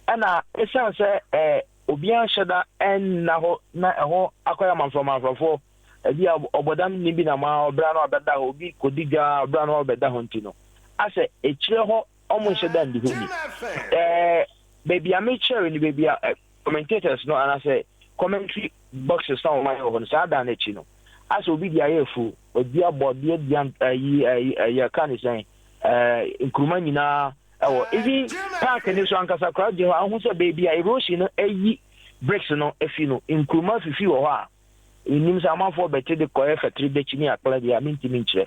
Ɛna ɛsiane sɛ obiara nhyɛ da nna hɔ na ɛhɔ akɔyɛ amanfrɔmanfrɔfoɔ, ebi a ɔbɔdam nni bi nam a ɔbra no abɛda hɔ, obi kɔdi dwa a ɔbra no abɛda hɔ nti no, asɛ akyire hɔ wɔnhyɛ da nni hɔ ni. Baabi a mekyerɛ no, baabi a commentators no anaasɛ commentary boxes na wɔayɛ wɔ hɔ no, saa dan no akyi no, asɛ obi de ayɛ afuo, wadua bɔdeɛ dua ayi ayi yɛka ne sɛn nkuruma nyinaa ɛwɔ even park ne so ankasa koraa gyina hɔ a wohu sɛ baabi a erosion no ayi bricks no afi no, nkuruma fifi wɔ hɔ a nnim sɛ amanfoɔ bɛte de kɔyɛ fɛtere dakyi ne akla deɛ a mentumi nkyerɛ.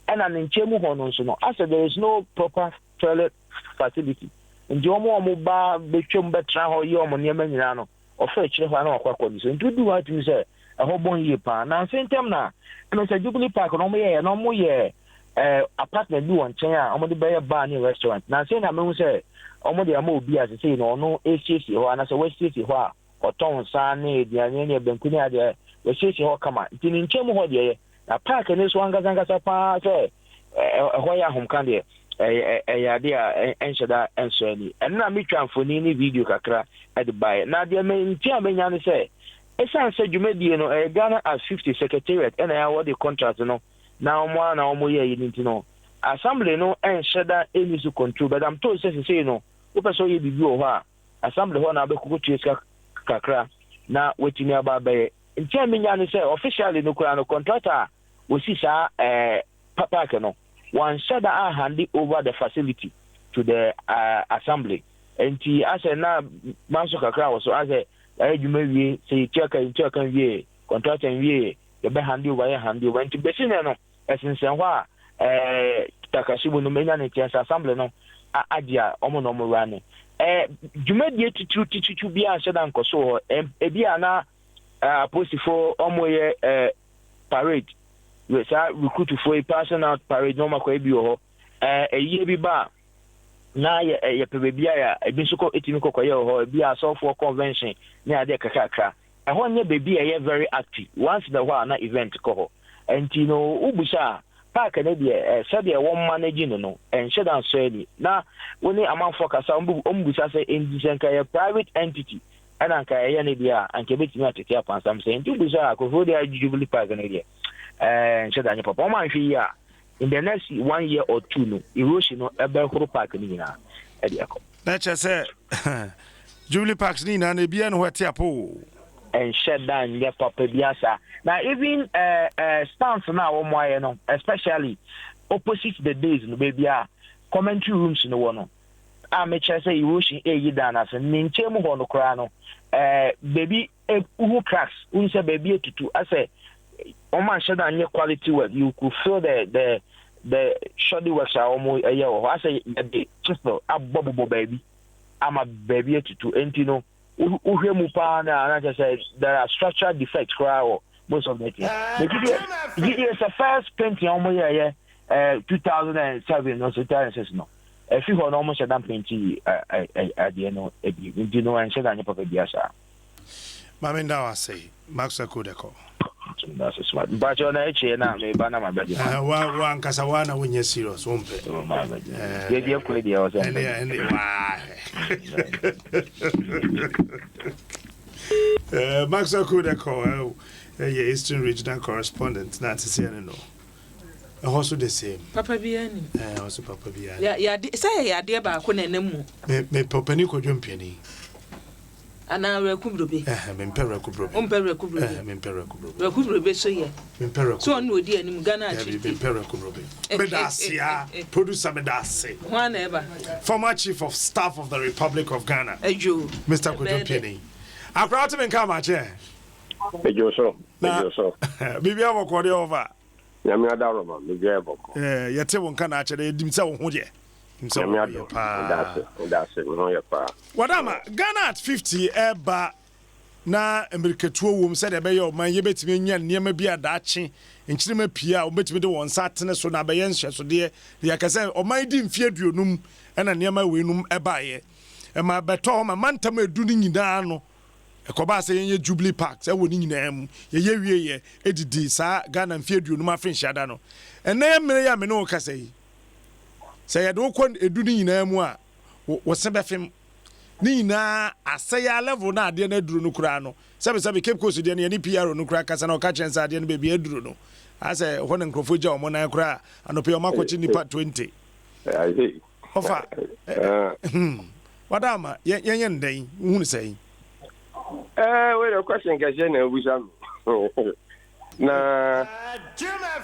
Ɛna ne nkyɛn mu hɔ no nso no, asɛ there is no proper toilet facility. Nti wɔn a wɔba bɛtwam bɛtena hɔ yɛ wɔn nneɛma nyinaa no, ɔfa akyire hɔ a na wakɔ akɔ ne so. Nti wodu hɔ a tumi sɛ ɛhɔ bɔn yie paa. Nansa ntam na ɛno sɛ Jubilee Park no wɔyɛɛ na wɔyɛ eh, apartment bi wɔ nkyɛn a wɔde bɛyɛ bar ne restaurant. Nansa na mehu sɛ wɔde ama obi a sesei no ɔno esiesie hɔ anaasɛ wasiesie hɔ a ɔtɔn nsa ne aduane ne banku ne adeɛ, wasiesie hɔ kama. Nti ne nkyɛn mu hɔ deɛ yɛ. Na park no so ankasa ankasa paa sɛ ɛhɔ yɛ ahomka deɛ, ɛyɛ ɛyɛ adeɛ a ɛnhyɛ da nsɔ ani. Ɛno na metwa mfoni ne video kakra de baeɛ. Na deɛ me nti a menya ne sɛ, ɛsiane sɛ dwumadie no ɛyɛ Ghana at 50 Secretariat ɛna ɛwɔ de contract no na wɔn ara na wɔn yɛ yi no nti no, assembly no ɛnhyɛ da ɛnni so control. But I'm told sɛ sesei no wopɛ sɛ woyɛ biribi wɔ hɔ a, assembly hɔ na wobɛkɔkɔtua sika kakra na woatumi aba abɛyɛ. Nti a menya ne sɛ officially no koraa no contractor a wɔsi saa eh, park no wɔanhyɛ da anhande over the facility to the uh, assembly. Nti asɛ na manso kakra wɔ so asɛ yɛayɛ adwuma wie sɛ yɛtua ka yɛtua ka nwie contractor nwie yɛbɛ hande over yɛ hande over nti bɛsi nɛ no ɛsensɛn hɔ a ɛɛ takasi mu no menya ne nteɛ sɛ assembly no agye a wɔn na wɔn wura ne ɛɛ dwumadie titiriw titiriw bi anhyɛ da nkɔ so wɔ hɔ. Ebi a na apolisifoɔ wɔn yɛ ɛɛ parade saa recruitfoɔ yi passing out parade na wɔn akɔyɛ bi wɔ hɔ. Ɛɛ ɛyie bi ba a na yɛ yɛpɛ baabi a ebi nso kɔ etumi kɔkɔyɛ wɔ hɔ, ebi asɔfoɔ convention ne adeɛ kakrakra. Ɛhɔ nyɛ baabi a ɛyɛ very active. Once in a while na event kɔ hɔ. Nti no wobisa a, park no deɛ sɛdeɛ wɔn manage no no, ɛnhyɛ da nsɔ ani. Na wo ne amanfoɔ kasa a, wɔbisa sɛ nti sɛ nka ɛyɛ private entity ɛna nka ɛyɛ ne deɛ a, anka ɛbɛtumi atete apansam sɛ. Nti wobisa a, Koforidua Jubilee Park no deɛ, ɛnhyɛ da nyɛ papa. Wɔn anhwɛ yie a, in the next one year or two no, erosion no ɛbɛhoro park no nyinaa ɛde akɔ. Na kyerɛ sɛ Jubilee Parks ne nyinaa no ebiara ne hɔ ɛte apɔ o. Ɛnhyɛ da nyɛ papa biara saa. Na even eh, eh, stands no a wɔn ayɛ no, especially opposite the days no, baabi a commentary rooms no wɔ no, a mekyerɛ sɛ erosion ɛreyi dan no ase, ne nkyɛn mu hɔ no koraa no, eh, baabi wohu cracks, wohu sɛ baabi atutu, asɛ wɔn anhyɛ da nyɛ quality work, you could feel the shoddy works a wɔn ɛyɛ wɔ hɔ, asɛ yɛde chisel abɔ bobɔ baabi ama baabi atutu, enti no wohwɛ mu paa na na kyerɛ sɛ there are structural defects koraa wɔ most of the things. Megye sɛ first painting a wɔn yɛɛyɛ 2007 no so 2006 no, ɛfi hɔ no wɔn hyɛ da painting adeɛ no ebi, nti no ɛnhyɛ da nyɛ papa bi asa. Maame nda wa ase, Maxwell Kodeko. Mpakyɛ na ɛkyɛ na meba na mabɛgye. Wa wa ankasa wa na wonyɛ serious wo mpɛ. Deɛ deɛ kɔ deɛ ɔsɛ mpɛ. Ɛne ɛne waa. Maxwell Kodeko ɛyɛ Eastern Regional Correspondent na ate sɛ ɛne no. Ɛhɔ so the same. Papa biara nim. Ɛhɔ so papa biara nim. Yɛ sɛ yɛyɛ adeɛ baako na ɛnam mu. Me me pɛ ɔpanin Kwadwo Mpiani. Anaa Werɛku Brobe. Ɛhɛ mempɛ Werɛku Brobe. Wompɛ Werɛku Brobe? Ɛhɛ mempɛ Werɛku Brobe. Werɛku Brobe so yɛ. Mempɛ Werɛku. So ɔno na odi anim Ghana at 50. Dabi mempɛ Werɛku Brobe. Meda ase aa producer meda ase. Hwan na ɛba? Former Chief of Staff of the Republic of Ghana. Adwo. Mister Kwadwo Mpiani. Akora wote me nka amakye ɛ? Medwo so, medwo so. Biribiara bɔkɔɔ deɛ ɔfa. Nyame adaworoma, biribiara yɛ bɔkɔɔ. Eh, yɛte wo nka na akyɛ dɛ yɛdim sɛ wo ho deɛ. Nim sɛ wo ho yɛ paa. Meda ase, meda ase, me ho yɛ paa. Wadama, Ghana at 50 ɛreba na mmirikatuo wom sɛdeɛ ɛbɛyɛ ɔman yi bɛtumi anya nneɛma bi a daakye nkyirimma pii a wɔbɛtumi de wɔn nsa atene so na abɛyɛ nhyɛsodeɛ na yɛaka sɛ ɔman yi di mfeɛ 50 ɛna nneɛma weinom ɛbaeɛ ɛma ɛbɛtɔ hɔ ma mantam edu no nyinaa no. Ɛkɔbaa sɛ yɛnyɛ Jubilee Parks ɛwɔ ne nyinaa mu. Yɛyɛ wieeɛ didii saa Ghana mfeɛ aduonum afenhyia da no. Ɛnnɛ mmerɛ yi a me ne wo rekasa yi, sɛ yɛde wo kɔ edu no nyinaa mu a, wo se bɛfem. Ne nyinaa asɛe ara level no a adeɛ no aduru no koraa no. Sɛbesɛbe Cape Coast deɛ no yɛne PRO no koraa kasa na ɔka kyerɛ yɛn sɛ adeɛ no baabi a aduru no, ayɛ sɛ ɛhɔ na nkurɔfoɔ gya wɔn nan koraa a, anɔpa yi wɔakɔkye nnipa 20. Ɔfa, hmm, wada ama, yɛnyɛ no dɛn? Wohu no sɛn? Eh, wei de question kɛseɛ na abusa me. Na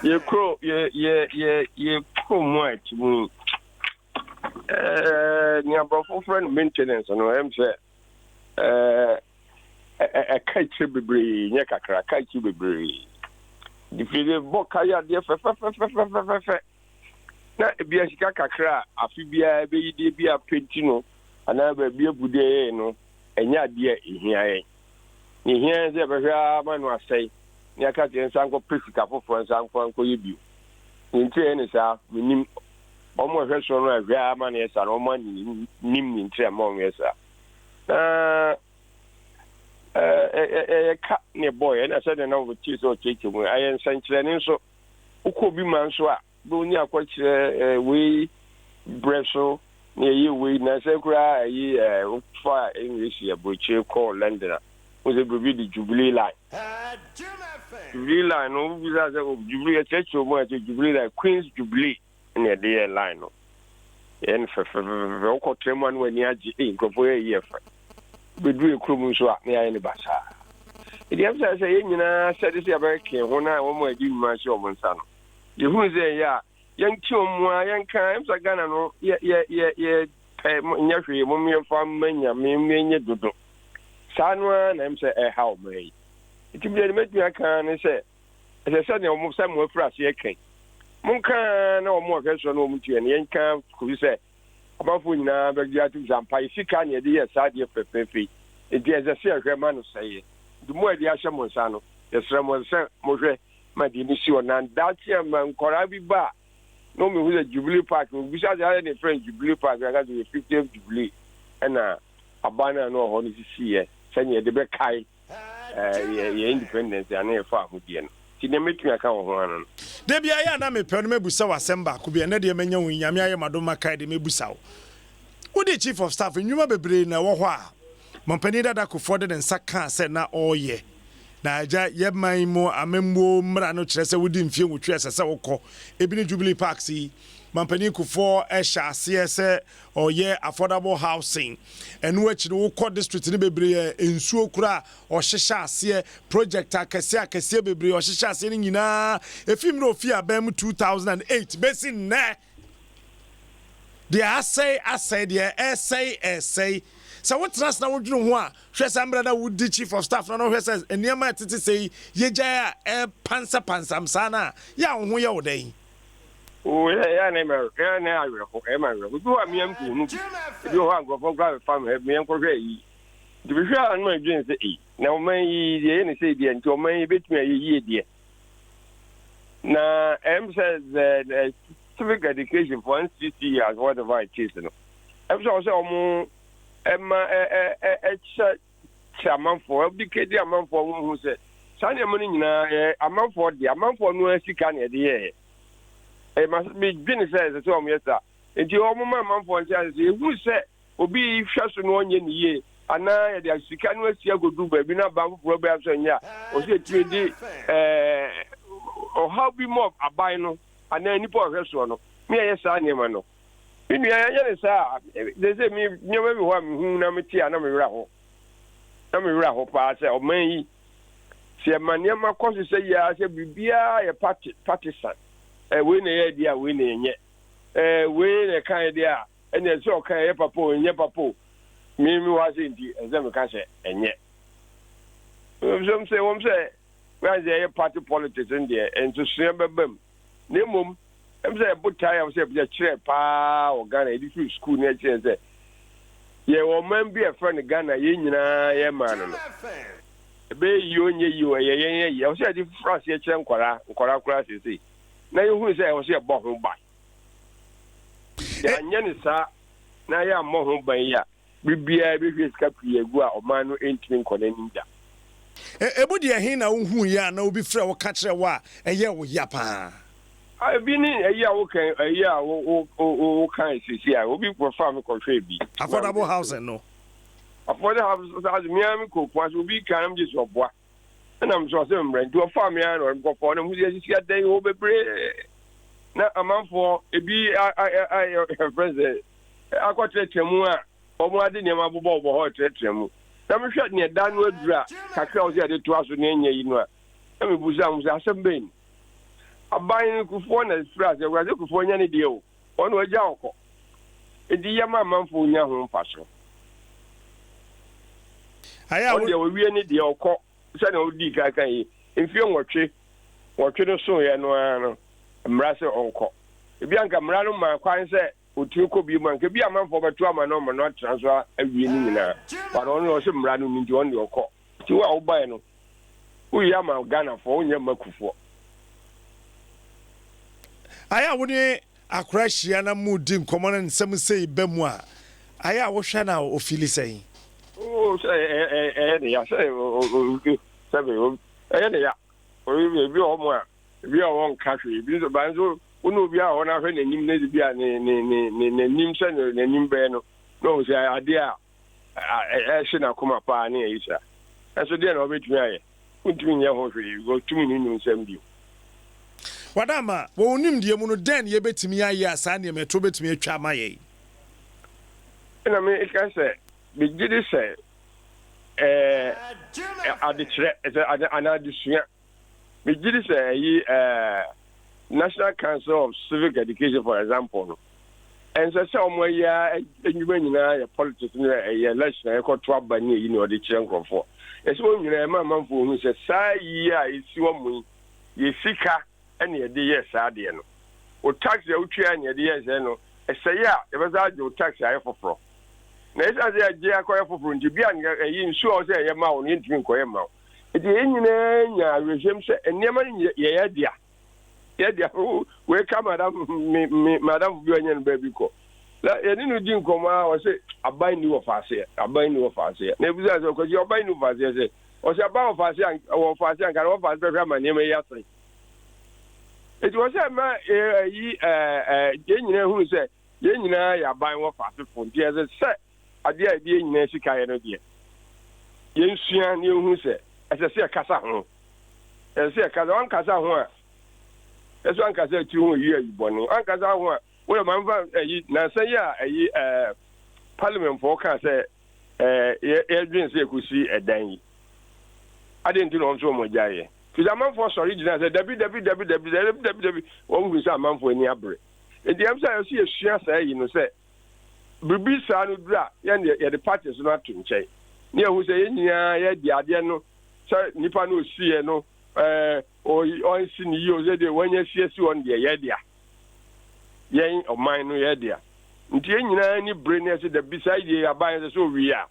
yɛ kuro yɛ yɛ yɛ yɛ kuro mu a ɛte mu yi, eh, nea aborɔfo frɛ no maintenance no, ɛm sɛ eh, ɛka akyire bebree, nyɛ kakra, ɛka akyire bebree. Firi bɔ ka yɛ adeɛ fɛfɛfɛfɛfɛfɛ. Na ebia sika kakra a afe biara ɛbɛyi de bi apenti no anaa baabi agu de ɛyɛe no, ɛnyɛ adeɛ a ɛhia yɛn. Nea ɛhia yɛn sɛ yɛbɛhwɛ ara ma no asɛe na yɛaka sɛ yɛnsan nkɔpɛ sika foforɔ nsan mfa nkɔyɛ bio. Nea nti a ɛyɛ ne saa, mennim. Wɔn a ɛhwɛ soɔ no a ɛhwɛ ara ma no yɛ saa no, wɔn ara nim nea nti a ɛma wɔyɛ saa. Na ɛyɛ ka na ɛbɔeɛ, ɛna sɛdeɛ na wɔtie sɛ ɔkyerɛkyerɛ mu, ɛyɛ nsɛnkyerɛnne nso. Wokɔ obi man so a, bɛ oni akɔkyerɛ eh, wei brɛ so na yɛyɛ wei na sɛ koraa ayi eh, wofa English aburokyire kɔ London a, wo sɛ biribi de Jubilee line. Jubilee line no wobisa sɛ oh, Jubilee yɛkyerɛkyerɛ mu a sɛ Jubilee line Queen's Jubilee na yɛde yɛ line no. Yɛyɛ no fɛfɛfɛfɛ wokɔtra mu a na w'ani agye, ei nkurɔfoɔ yɛ yi yɛ fɛ. Bɛduru yɛ kurom nso a na yɛayɛ no basaa. Ɛdi ɛm sɛ sɛ yɛn nyinaa sɛde sɛ yɛbɛkeke ho na wɔn a ɛdi nnwuma ahyɛ wɔn nsa no, yɛhunu sɛ ɛyɛ a yɛnte wɔn mu a yɛnka ɛm sɛ Ghana no yɛ yɛ yɛ yɛ pɛ nyɛ hwee mom yɛmfa mma nyame yɛnyɛ dodo. Saa no ara na ɛm sɛ ɛha ɔman yi. Nti deɛ mɛtumi aka ne sɛ ɛsɛ sɛ nea wɔn sɛ mo afiri aseɛ kan monka na wɔn a ɔhwɛ soɔ na wɔn ntua no yɛnka kɔsi sɛ Amanfoɔ nyinaa bɛgye atom sɛ ampa yɛ sika na yɛde yɛɛ saa adeɛ fɛfɛɛfɛ yi, enti ɛsɛ sɛ yɛhwɛ ma no sɛeɛ. Enti mo a yɛde ahyɛ mo nsa no, yɛsrɛ mo, ɛsɛ sɛ mohwɛ ma deɛ no si hɔ, na daakye ama nkwadaa bi ba a, na wɔbɛhu sɛ Jubilee Park, wɔbisa sɛ adɛn na yɛfrɛ no Jubilee Park, yɛaka sɛ yɛ 50th Jubilee ɛna aban no a na ɔwɔ hɔ no sisiiɛ sɛdeɛ yɛde bɛkae yɛ yɛ independence a na yɛfa ahodie no. Nti deɛ mɛtumi aka wɔ ho ano no. Da biara yɛ a na mepɛ no mɛbusa wo asɛm baako bi, ɛnnɛ deɛ manya wo yi, Nyame ayɛ m'adom makae de mɛbusa wo. Wode Chief of Staff, nnwuma bebree na ɛwɔ hɔ a Mampanin Dada Kufuor de ne nsa kaa sɛ na ɔreyɛ. Na agya, yɛ man mu amammuo mmara no kyerɛ sɛ wodi mfeɛ nwotwe a ɛsɛ sɛ wokɔ. Ebi ne Jubilee Parks yi. Mampanin Kufuor hyɛ aseɛ sɛ ɔyɛ affordable housing. Ɛno akyi no wokɔ district no bebree a nsuo koraa ɔhyehyɛ aseɛ, project akɛseɛ akɛseɛ bebree ɔhyehyɛ aseɛ no nyinaa ɛfiri mmerɛ ɔfii aban mu 2008 bɛsi nnɛ. Deɛ asɛe asɛe, deɛ ɛresɛe ɛresɛe. Sɛ wotena ase na wodwene ho a, hwɛ saa mmerɛ na wodi chief of staff no na wohwɛ sɛ nneɛma a ɛtete sɛ yi yɛgyae a ɛrepansapansam saa no a, yɛ a wo ho yɛ wo dɛn? Oo, yɛ yɛ na ɛma yɛ na awerɛho, ɛma awerɛho. Ebi wɔ hɔ a mmea nkohunu bi. Ebi wɔ hɔ a nkurɔfoɔ koraa bɛfa me ha, mmea nkɔhwɛ ayi. Nti mehwɛ a na madwene sɛ, ei, na ɔman yi deɛ ɛyɛ ne sei deɛ, nti ɔman yi bɛtumi ayɛ yie deɛ. Na ɛm sɛ the, the civic education for NCC as whatever it is no, ɛm sɛ ɔsɛ ɔmo ɛma ɛ ɛ ɛ ɛkyɛ kyerɛ amanfoɔ, educate amanfoɔ wɔn hu sɛ saa nneɛma no nyinaa yɛ amanfoɔ deɛ, amanfoɔ no ara sika na yɛde yɛɛ. Ɛyɛ ma medwene sɛ ɛsɛ sɛ wɔn yɛ saa. Nti wɔn ma amanfoɔ nte ase sɛ ehu sɛ obi hwɛ so na ɔnyɛ ne yie anaa yɛde sika no asi akodu baabi na aban foforɔ bɛyɛ so nyɛ a, ɔsɛ etumi de ɛɛ ɔhaw bi mɔ aban no anaa nipa ɔhwɛ soɔ no ne yɛyɛ saa nneɛma no. Me nua, yɛanyɛ no saa a, seesei me nneɛma bi wɔ hɔ a mehu na mete a na me werɛ aho. Na me werɛ aho paa sɛ ɔman yi, sɛ yɛma nneɛma kɔ so sɛ yi ara sɛ biribiara yɛ party, partisan. Eh, wei na ɛyɛ deɛ a, wei na ɛnyɛ. Eh, wei na ɛka yɛ deɛ a, ɛnna ɛsɛ ɔka ɛyɛ papa o, ɛnyɛ papa o. Me me wɔ ase nti, ɛsɛ sɛ meka sɛ ɛnyɛ. Wɔn sɛ, wɔn sɛ, wɔn sɛ ɛyɛ party politics no deɛ, nsosoɛ bɛba mu. Na mmom, ɛm sɛ botae a wɔsɛ yɛkyerɛ paa wɔ Ghana, yɛde firi sukuu na yɛkyerɛ sɛ yɛwɔ ɔman bi a yɛfrɛ no Ghana, yɛn nyinaa yɛ man no no. Ɛbɛyɛ yie o, nyɛ yie o, ɛyɛ yɛn ayi. Ɛwɔ sɛ yɛde firi aseɛ kyerɛ nkwadaa, nkwadaa koraa seesei, na yɛhunu sɛ ɛwɔ sɛ yɛbɔ ho ban. Yɛanyɛ no saa na yɛammɔ ho ban yi a, Bere biara yɛbɛhwie sika pii agu a ɔman no ntumi nkɔ n'anim da. Emu deɛ he na wohuiɛ a na obi frɛ wo ka kyerɛ wo a ɛyɛɛ wo ya paa? Ebi ne ayi a woka ayi a wokae seesei a obi kɔfaa me kɔhwɛɛ bi. Affordable housing no. Affordable housing, me ara mekɔɔ Kumasi, obi ka na megye sɛ ɔboa. Ɛna me nso ɔsɛ memmrɛ nti ɔfaa me ara na ɔde me kɔfaa hɔ na mehu sɛ yɛasisi adan hɔ bebree na amanfoɔ ebi ayɛ yɛfrɛ sɛ akɔtrɛtrɛ mu a wɔn ade nneɛma bobɔbobɔ hɔ retrɛtrɛ mu na mehwɛ nea dan no aduru a kakra a wɔsɛ yɛde toa so na ɛnyɛ yi no a na mebusa ho sɛ asɛm bɛn ni aban no kufoɔ na firi aseɛ kora sɛ kufoɔ nya ne deɛ o wɔn na wɔagya ɔkɔ nti yɛ ma amanfoɔ nya ho mfaso Ɔno deɛ ɔwie ne deɛ ɔkɔ sɛdeɛ wodii kan kan yi mfeɛ nwɔtwe nwɔtwe no soeɛ no ara no mmara sɛ ɔnkɔ. Ebi anka mmara no maa kwan sɛ ɔtumi kɔ bio mu anka ebi amanfoɔ bɛto ama no ama no atena so awie ne nyinaa. But ɔno deɛ ɔsɛ mmara no ni nti ɔno deɛ ɔkɔ. Nti wo a wobaeɛ no woyɛ ama Ghanafoɔ wonyɛ mma kufoɔ. Ayɛ a wo ne Akora hyia na moredi nkɔmmɔ na nsɛm sei ba mu a, ayɛ a wohwɛ no a ofili sɛn? Oh, sɛ ɛyɛ ne ya sɛ sɛbe ɛyɛ ne ya. Ebi wɔ hɔ mo a, ebi a wɔnka hwee, ebi nso ba nso wo ne obi a hɔ no ahwɛ n'anim na ebi a ne ne ne ne n'anim sɛ n'anim bɛyɛ no na ɔhu sɛ adeɛ a ɛhye n'akoma paa ne ayi saa. Ɛnso deɛ na ɔbɛtumi ayɛ? Wontumi nyɛ ho hwee because tumi no nni nsam bio. Wadama, wɔ wo nimdeɛ mu no, dɛn na yɛbɛtumi ayɛ a saa nneɛma ɛtoɔ bɛtumi atwa ama yɛn? Ɛna meka sɛ, megye di sɛ ɛɛ adekyerɛ, sɛ anaa adesua. Megye di sɛ ɛyi ɛɛ National Council of Civic Education for example no, ɛnsɛ sɛ wɔn ayi ara nnwuma nyinaa yɛ politics ne ɛyɛ election a yɛkɔto aba ne ɛyi na wɔde kyerɛ nkurɔfoɔ. Ɛsɛ wɔn nyinaa ɛma amanfoɔ hu sɛ saa yi a ɛsi wɔn yi, yɛ sika na yɛde yɛ saa adeɛ no. Wo tax a wotua na yɛde yɛ sɛɛ no, ɛsɛe a yɛbɛsan agye wo tax ayɛ foforɔ. Na ɛsiane sɛ yɛagye akɔyɛ foforɔ nti, bi a ɛyi nsuo a wɔsɛ yɛyɛ ma wo no yɛntumi nkɔyɛ mma wo. Enti yɛn nyinaa nya awerɛhyɛm sɛ nneɛma no nyɛ yɛn dea. Yɛn dea. Wei ka madam me me madamfo bi a ɔnyɛ no baabi kɔ. Na yɛne no di nkɔmmɔ a ɔse aban nni wɔ faaseɛ. Aban nni wɔ faaseɛ. Na ebisa sɛ ɔkwasi aban nni wɔ faaseɛ sɛ ɔse aban wɔ faaseɛ a wɔ faaseɛ anka na wɔ faase bɛhwɛ ama nneɛma yi asɛe. Enti wɔ sɛ ma ɛyi ɛɛ yɛn nyinaa hunu sɛ yɛn nyinaa yɛ aban wɔ faasefo nti ɛsɛ sɛ adeɛ a yɛde yɛn nyinaa sika yɛ no deɛ, yɛnsua na yɛnhunu sɛ ɛsɛ sɛ yɛkasa ho. Ɛsɛ sɛ yɛkasa. Wankasa ho a, ɛsɛ wankasa akyiri ho yi ayi bɔne. Wankasa ho a, wode ma mfa ayi nansa yi a ayi ɛɛ parliamentfoɔ kaa sɛ ɛɛ yɛdwen sɛ yɛkɔsi ɛdan yi. Adeɛ nti na wɔn nso wɔn agyaeɛ. Firi sɛ amanfoɔ sɔre gyina sɛ dabi dabi dabi dabi dabi dabi dabi wɔn hunu sɛ amanfoɔ ani abere. Nti ɛm sɛ ɛsɛ yɛsua saa yi no sɛ biribi saa no duru a, yɛn deɛ yɛde parties no ato nkyɛn na yɛhu sɛ yɛn nyinaa yɛadi adeɛ no sɛ nipa no ɔsiiɛ no ɛɛ ɔnsi ne yie sɛ deɛ wɔanya si asi hɔ no deɛ yɛ dea yɛn ɔman no yɛ dea nti yɛn nyinaa ni bere ne ɛsɛ dabi saa deɛ aban sɛ sɛ owie a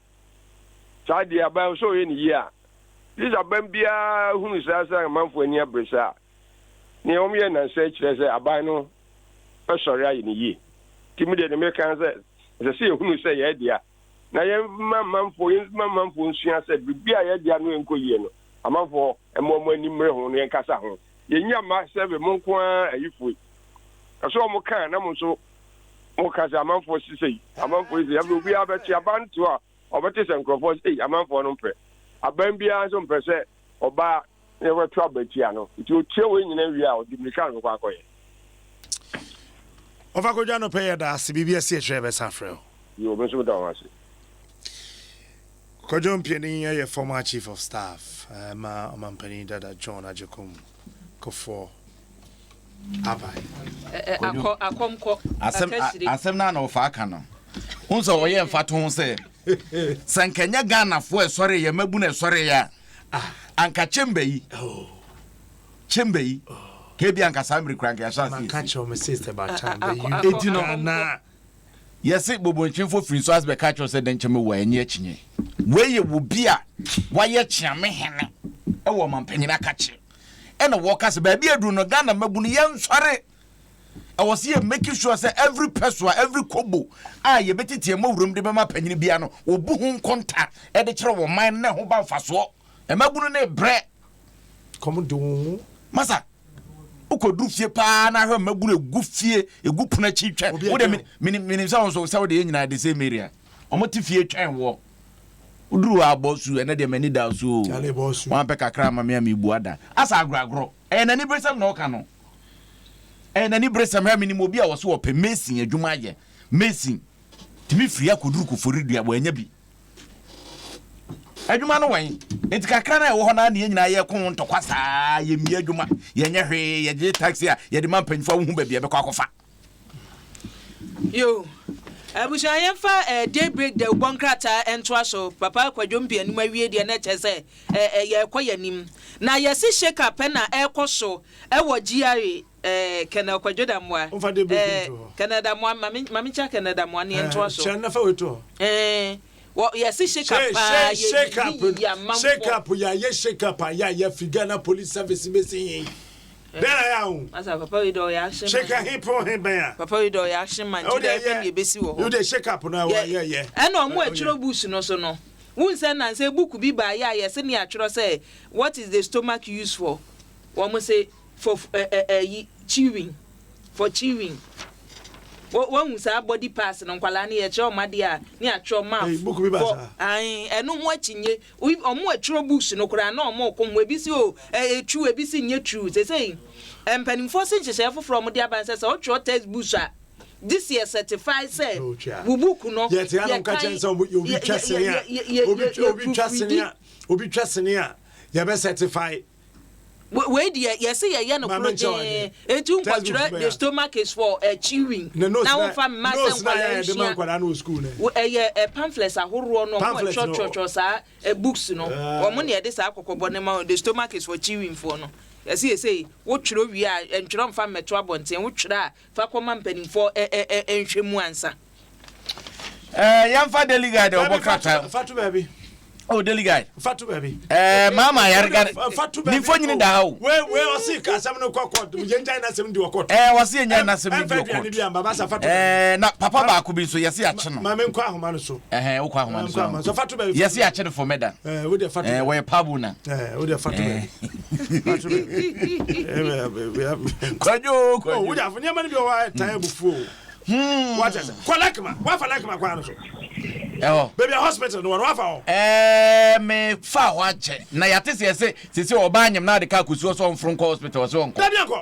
saa deɛ aban sɛ ɔyɛ ne yie a this aban biara hunu saa sɛ amanfoɔ ani abere saa nea wɔn yɛ nansa kyerɛ sɛ aban no bɛsɔre ayɛ no yie. Nti me deɛ deɛ meka ne sɛ, ɛsɛ sɛ yɛhunu sɛ yɛn dea, na yɛmma amanfoɔ, yɛmma amanfoɔ nsua sɛ biribi a yɛn dea no nkɔ yie no, amanfoɔ mma wɔn ani mmere ho na yɛnkasa ho. Yɛnnya mma sɛ mo nko ara ayifoɔ yi. Ɛsɛ wɔn ka na mo nso moka sɛ amanfoɔ si sei, amanfoɔ si sei. Afei obiara bɛte aban to a ɔbɛte sɛ nkurɔfoɔ sɛ, ei, amanfoɔ no mpɛ. Aban biara nso mpɛ sɛ ɔbaa na yɛbɛto aba tia no. Nti ɔtie wei nyina wie a, ɔde mmirika na ɔbɛkɔ akɔyɛ. Ɔfa Kwadwo anɔpa yi yɛda ase, biribi asi akyire a yɛbɛsan afrɛ wo. Yoo, me nso meda wo ase. Kwadwo Mpiani yɛ former Chief of Staff ma Ɔmanpanin dada John Agyekum Kufuor. Asɛm no a na ɔfa aka no wohu sɛ ɔyɛ mfatoho sɛ sɛ nka nyɛ Ghanafoɔ ɛsɔre yɛ mabu no ɛsɔre yɛ a anka chamber yi oh. chamber yi ka ebi anka saa mmere kura nka yɛahyɛ ase esi eti no yɛse bobontwemfo firi nso ase bɛka kyerɛ sɛ dɛnkyɛm wɔ ɛnyɛ akyinye wei yɛ wɔ bi a wayɛ kyeame hene ɛwɔ ɔmampanyin akakye Ɛna wɔka sɛ baabi aduru no Ghana mmabunu yɛnsɔre. Ɛwɔ sɛ yɛ make sure sɛ every pesewa, every kobo a yɛbɛtete ɛmɔ wuram de bɛma panyini biara no, wɔbu ho nkonta de kyerɛ wɔn man no na ɛho ba mfasoɔ. Mmabunu no rebrɛ. Kɔm de wo ho. Masa, wokɔduru fie paa na ahwɛ mmabunu egu fie, egu pono akyi twɛn. Wo deɛ menim sɛ wo nso sɛ wo deɛ yɛn nyinaa the same area. Wɔn te fie twɛn woɔ. Woduru hɔ a bɔ su, ɛnɛ deɛ m'ani da so o. Wampɛ kakra ama me a mebu ada. Asa agorɔ agorɔ. Ɛyɛ n'aniberesɛm na ɔka no. Ɛyɛ n'aniberesɛm. Hwɛ, menim obi a ɔse ɔpɛ mason adwuma ayɛ. Mason. Tumi firi akɔduru Koforidua, wannya bi. Adwuma no wɛn. Enti kakra no a ɛwɔ hɔ no ara na yɛn nyinaa yɛko ho ntɔkwa saa. Yɛmmie adwuma, yɛnyɛ hwee, yɛgye taxi a yɛde ma mpanyinfoɔ a wohu baabi a ɛbɛkɔ akɔfa. Yo, abusua yɛmfa eh, day break dawubɔ nkrataa ntoa so. Papa Kwadwo Mpianim awie deɛ na ɛkyɛ sɛ eh, eh, yɛrekɔ yɛn anim. Na yɛse shake up na ɛrekɔ so wɔ GRA eh, Colonel Kwadwo Damoah. Womfa day break Eh, nto hɔ. Colonel Damoah, ma me, ma me nkyia Colonel Damoah na yɛntoa so. Kyerɛ na fa wei to hɔ. Eh, wɔ, yɛse shake up paa, yɛ Shake up, yiyi amanfoɔ. shake up, yɛayɛ shake up a yɛayɛ firi Ghana Police Service bɛsi he. Dɛn na yɛ ahu? Masa papa wei dɛ ɔyɛ action man. Shake he pon he bɛn a. Papa wei dɛ ɔyɛ action man nti dɛ ɛhwɛ nea ebesi wɔ hɔ. Wo deɛ shake up no a yɛ yɛ. Ɛna ɔmo ɛtwerɛ books no so no, wohu sɛ nansa yi book bi baayɛ a yɛse ne yɛatwerɛ sɛ what is the stomach used for? Wɔn se for ɛ ɛ ɛyi chewing, for chewing. Wo wahu saa body parts no nkwadaa no yɛkyerɛ wɔn adeɛ a ne yɛatwerɛ mouth Book bi ba for saa. ae ɛno ho akyinnye. Wo wɔn a ɛtwerɛ books no koraa na wɔn reko ho ebi se o ɛyɛ true ebi se nyɛ true. Sesei mpanimfoɔ se nhyehyɛeɛ foforɔ a wɔde aba ne sɛ sɛ wotwerɛ text books a gye sɛ yɛ certify sɛ wo book no Yɛte ha nom ka yɛkan kyɛn sɛ obi yɛ twa yɛ sini a yɛ yɛ obi yɛ twa obi twa sini proofreadi. a obi twa sini a yɛbɛ certify. Wei deɛ yɛse yɛyɛ no Ma menkyɛ wo korogyenn adeɛ. enti Textbooks wonkɔtwerɛ bɛn the a? stomach is for eh, chewing Ne notes na na womfa mma sɛ notes na nkwadaa yɛ yɛde ma nsua nkwadaa no wɔ school no. Wo ɛyɛ eh, pamphlets ahoroɔ no ɔmo Pamphlets no. ɛtwerɛtwerɛtwerɛ saa eh, books no Ah. wɔn na yɛde saa kɔkɔbɔ no ma wɔn the stomach is for chewing foɔ no yɛse yɛsei wotwerɛ wie a ntwerɛ mfa mmɛto abɔnten wotwerɛ a fa kɔma mpanimfoɔ ɛ ɛ ɛ nhwɛ mu ansa. Ɛɛ yɛnfa Daily Guide ɔbɔ Dabi, fa to krataa. fa to baabi. Oh Daily Guide. Fa to baabi. Ɛɛ maama ayariga Fa to ne baabi. mfonyin da ha o. Wei wei ɔsi asɛm no kɔ court. Yɛn gyan n'asɛm di wɔ court. Ɛɛ wɔsi yɛn gyan n'asɛm di Ɛnfɛ wɔ aduane court. bi amba basa fa to baabi. Ɛɛ na papa baako bi nso yɛsi akye no. Maame nkɔ ahoma no so. Ɛhɛn wokɔ ahoma no Nkɔ ahoma no so. so. Fa to baabi. Yɛsi akye no for murder. Ɛɛ wo de fa to Ɛɛ baabi. wɔyɛ pabu na. Ɛɛ wo de fa to baabi. Fa to baabi. Ɛɛ Kwadwo Oh, kwadwo. wo de afɔ nneɛma no bi wɔ hɔ a ɛtan abufuo o. Wate ase? Kɔ Lakma. Wafa Lakma kwan no so. Ɛhɔ. Baabi a hospital no wɔ no, wafa hɔ. Ɛɛ me fa hɔ akyɛ. Na yɛate sɛ yɛsɛ sese ɔbaa nyem na ade kaa kɔsi hɔ sɛ ɔmforo nkɔ hospital ɔsɛ ɔnkɔ. Dabi ankɔ.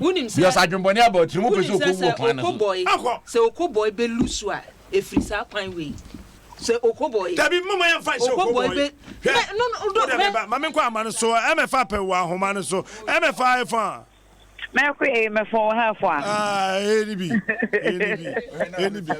Wonim sɛ Because adwembɔne aba ɔtiri mu pɛ wonim sɛ sɛ ɔkɔwu sɛ wɔ kwan no so. Okoboy Ankɔ. sɛ Okoboy bɛlu so a ɛfiri saa kwan wei sɛ Okoboy Dabi mama yɛn fa nhyɛ Okoboy Okoboy. bɛ Hwɛ. mɛ no no do Wo de hwɛ meba. Ma menkɔ ahoma no so. Ɛmɛfa pɛ wɔ ahoma no so. Ɛmɛfa ɛfa a. Mɛko ee mɛfɔ wo ha fo a. Ah, ɛni bi, ɛni bi, ɛni bi.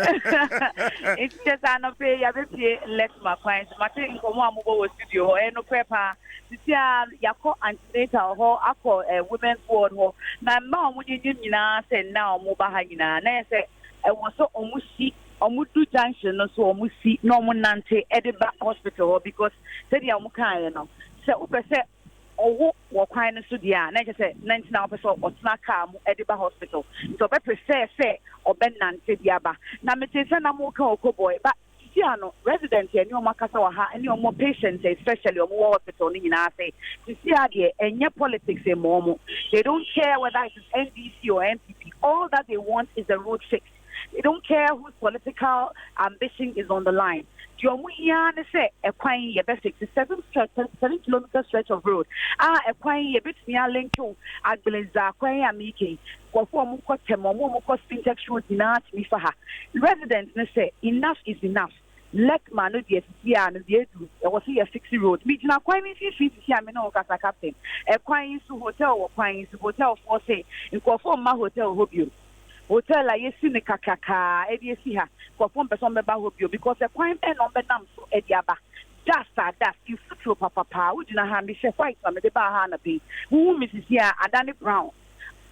Nti kyɛ sɛ anɔpɛ yi yɛabɛpie Lexma kwan so. Mate nkɔmmɔ a mobɔ wɔ studio hɔ, ɛyɛ nokorɛ paa. Sisi a yɛakɔ antenatal hɔ, akɔ eh, women's ward hɔ, na mma a wɔnyinyin nyinaa sɛ nna a wɔba ha nyinaa, na yɛ sɛ ɛwɔ sɛ wɔn si wɔn du junction no so wɔn si na wɔn nante de ba hospital hɔ because sɛdeɛ wɔn kaeɛ no, sɛ wopɛ sɛ ɔwo wɔ kwan no so deɛ a, na ɛkyerɛ sɛ na nti na ɔpɛ sɛ ɔtena car mu de ba hospital. Nti ɔbɛ prefer sɛ ɔbɛnante de aba. Na metee sɛ na moka Okoboy, but sisi a no, resident a ɛne wɔn akasa wɔ ha ne wɔn patients especially wɔn wɔ hospital no nyinaa sɛ sisi a deɛ ɛnyɛ politics mma wɔn. They don't care whether it is NDC or NPP. All that they want is the road fixed. They don't care whose political ambition is on the line. Deɛ ɔmo hia ara ne sɛ ɛkwan yi yɛbɛ fix 7 kilometre stretch of road a ɛkwan yi yɛbɛtumi alinke wo Agbelenza kwan yi a meeka yi, nkurɔfoɔ a ɔmo kɔ Tema, ɔmo a ɔmo kɔ Spintex Road nyinaa tumi fa ha. Resident ne sɛ enough is enough. Lekma no deɛ sisi a no deɛ edu ɛwɔ sɛ yɛ fix road. Megyina kwan no mfimfini sisi a me ne wo kasa, captain. Ɛkwan yi so hotel wɔ kwan yi so, hotel foɔ se nkurɔfoɔ mma hotel hɔ bio. Hotel a yɛsi no kakrakaa de asi ha, nkurɔfoɔ mpɛ sɛ wɔbɛba hɔ bio because ɛkwan bɛn na wɔbɛnam so de aba? Dust a dust, mfuturo papapaa. Wogyina ha, mehyɛ white na mede baa ha anɔpa yi. Wohu me sisi a, adane brown.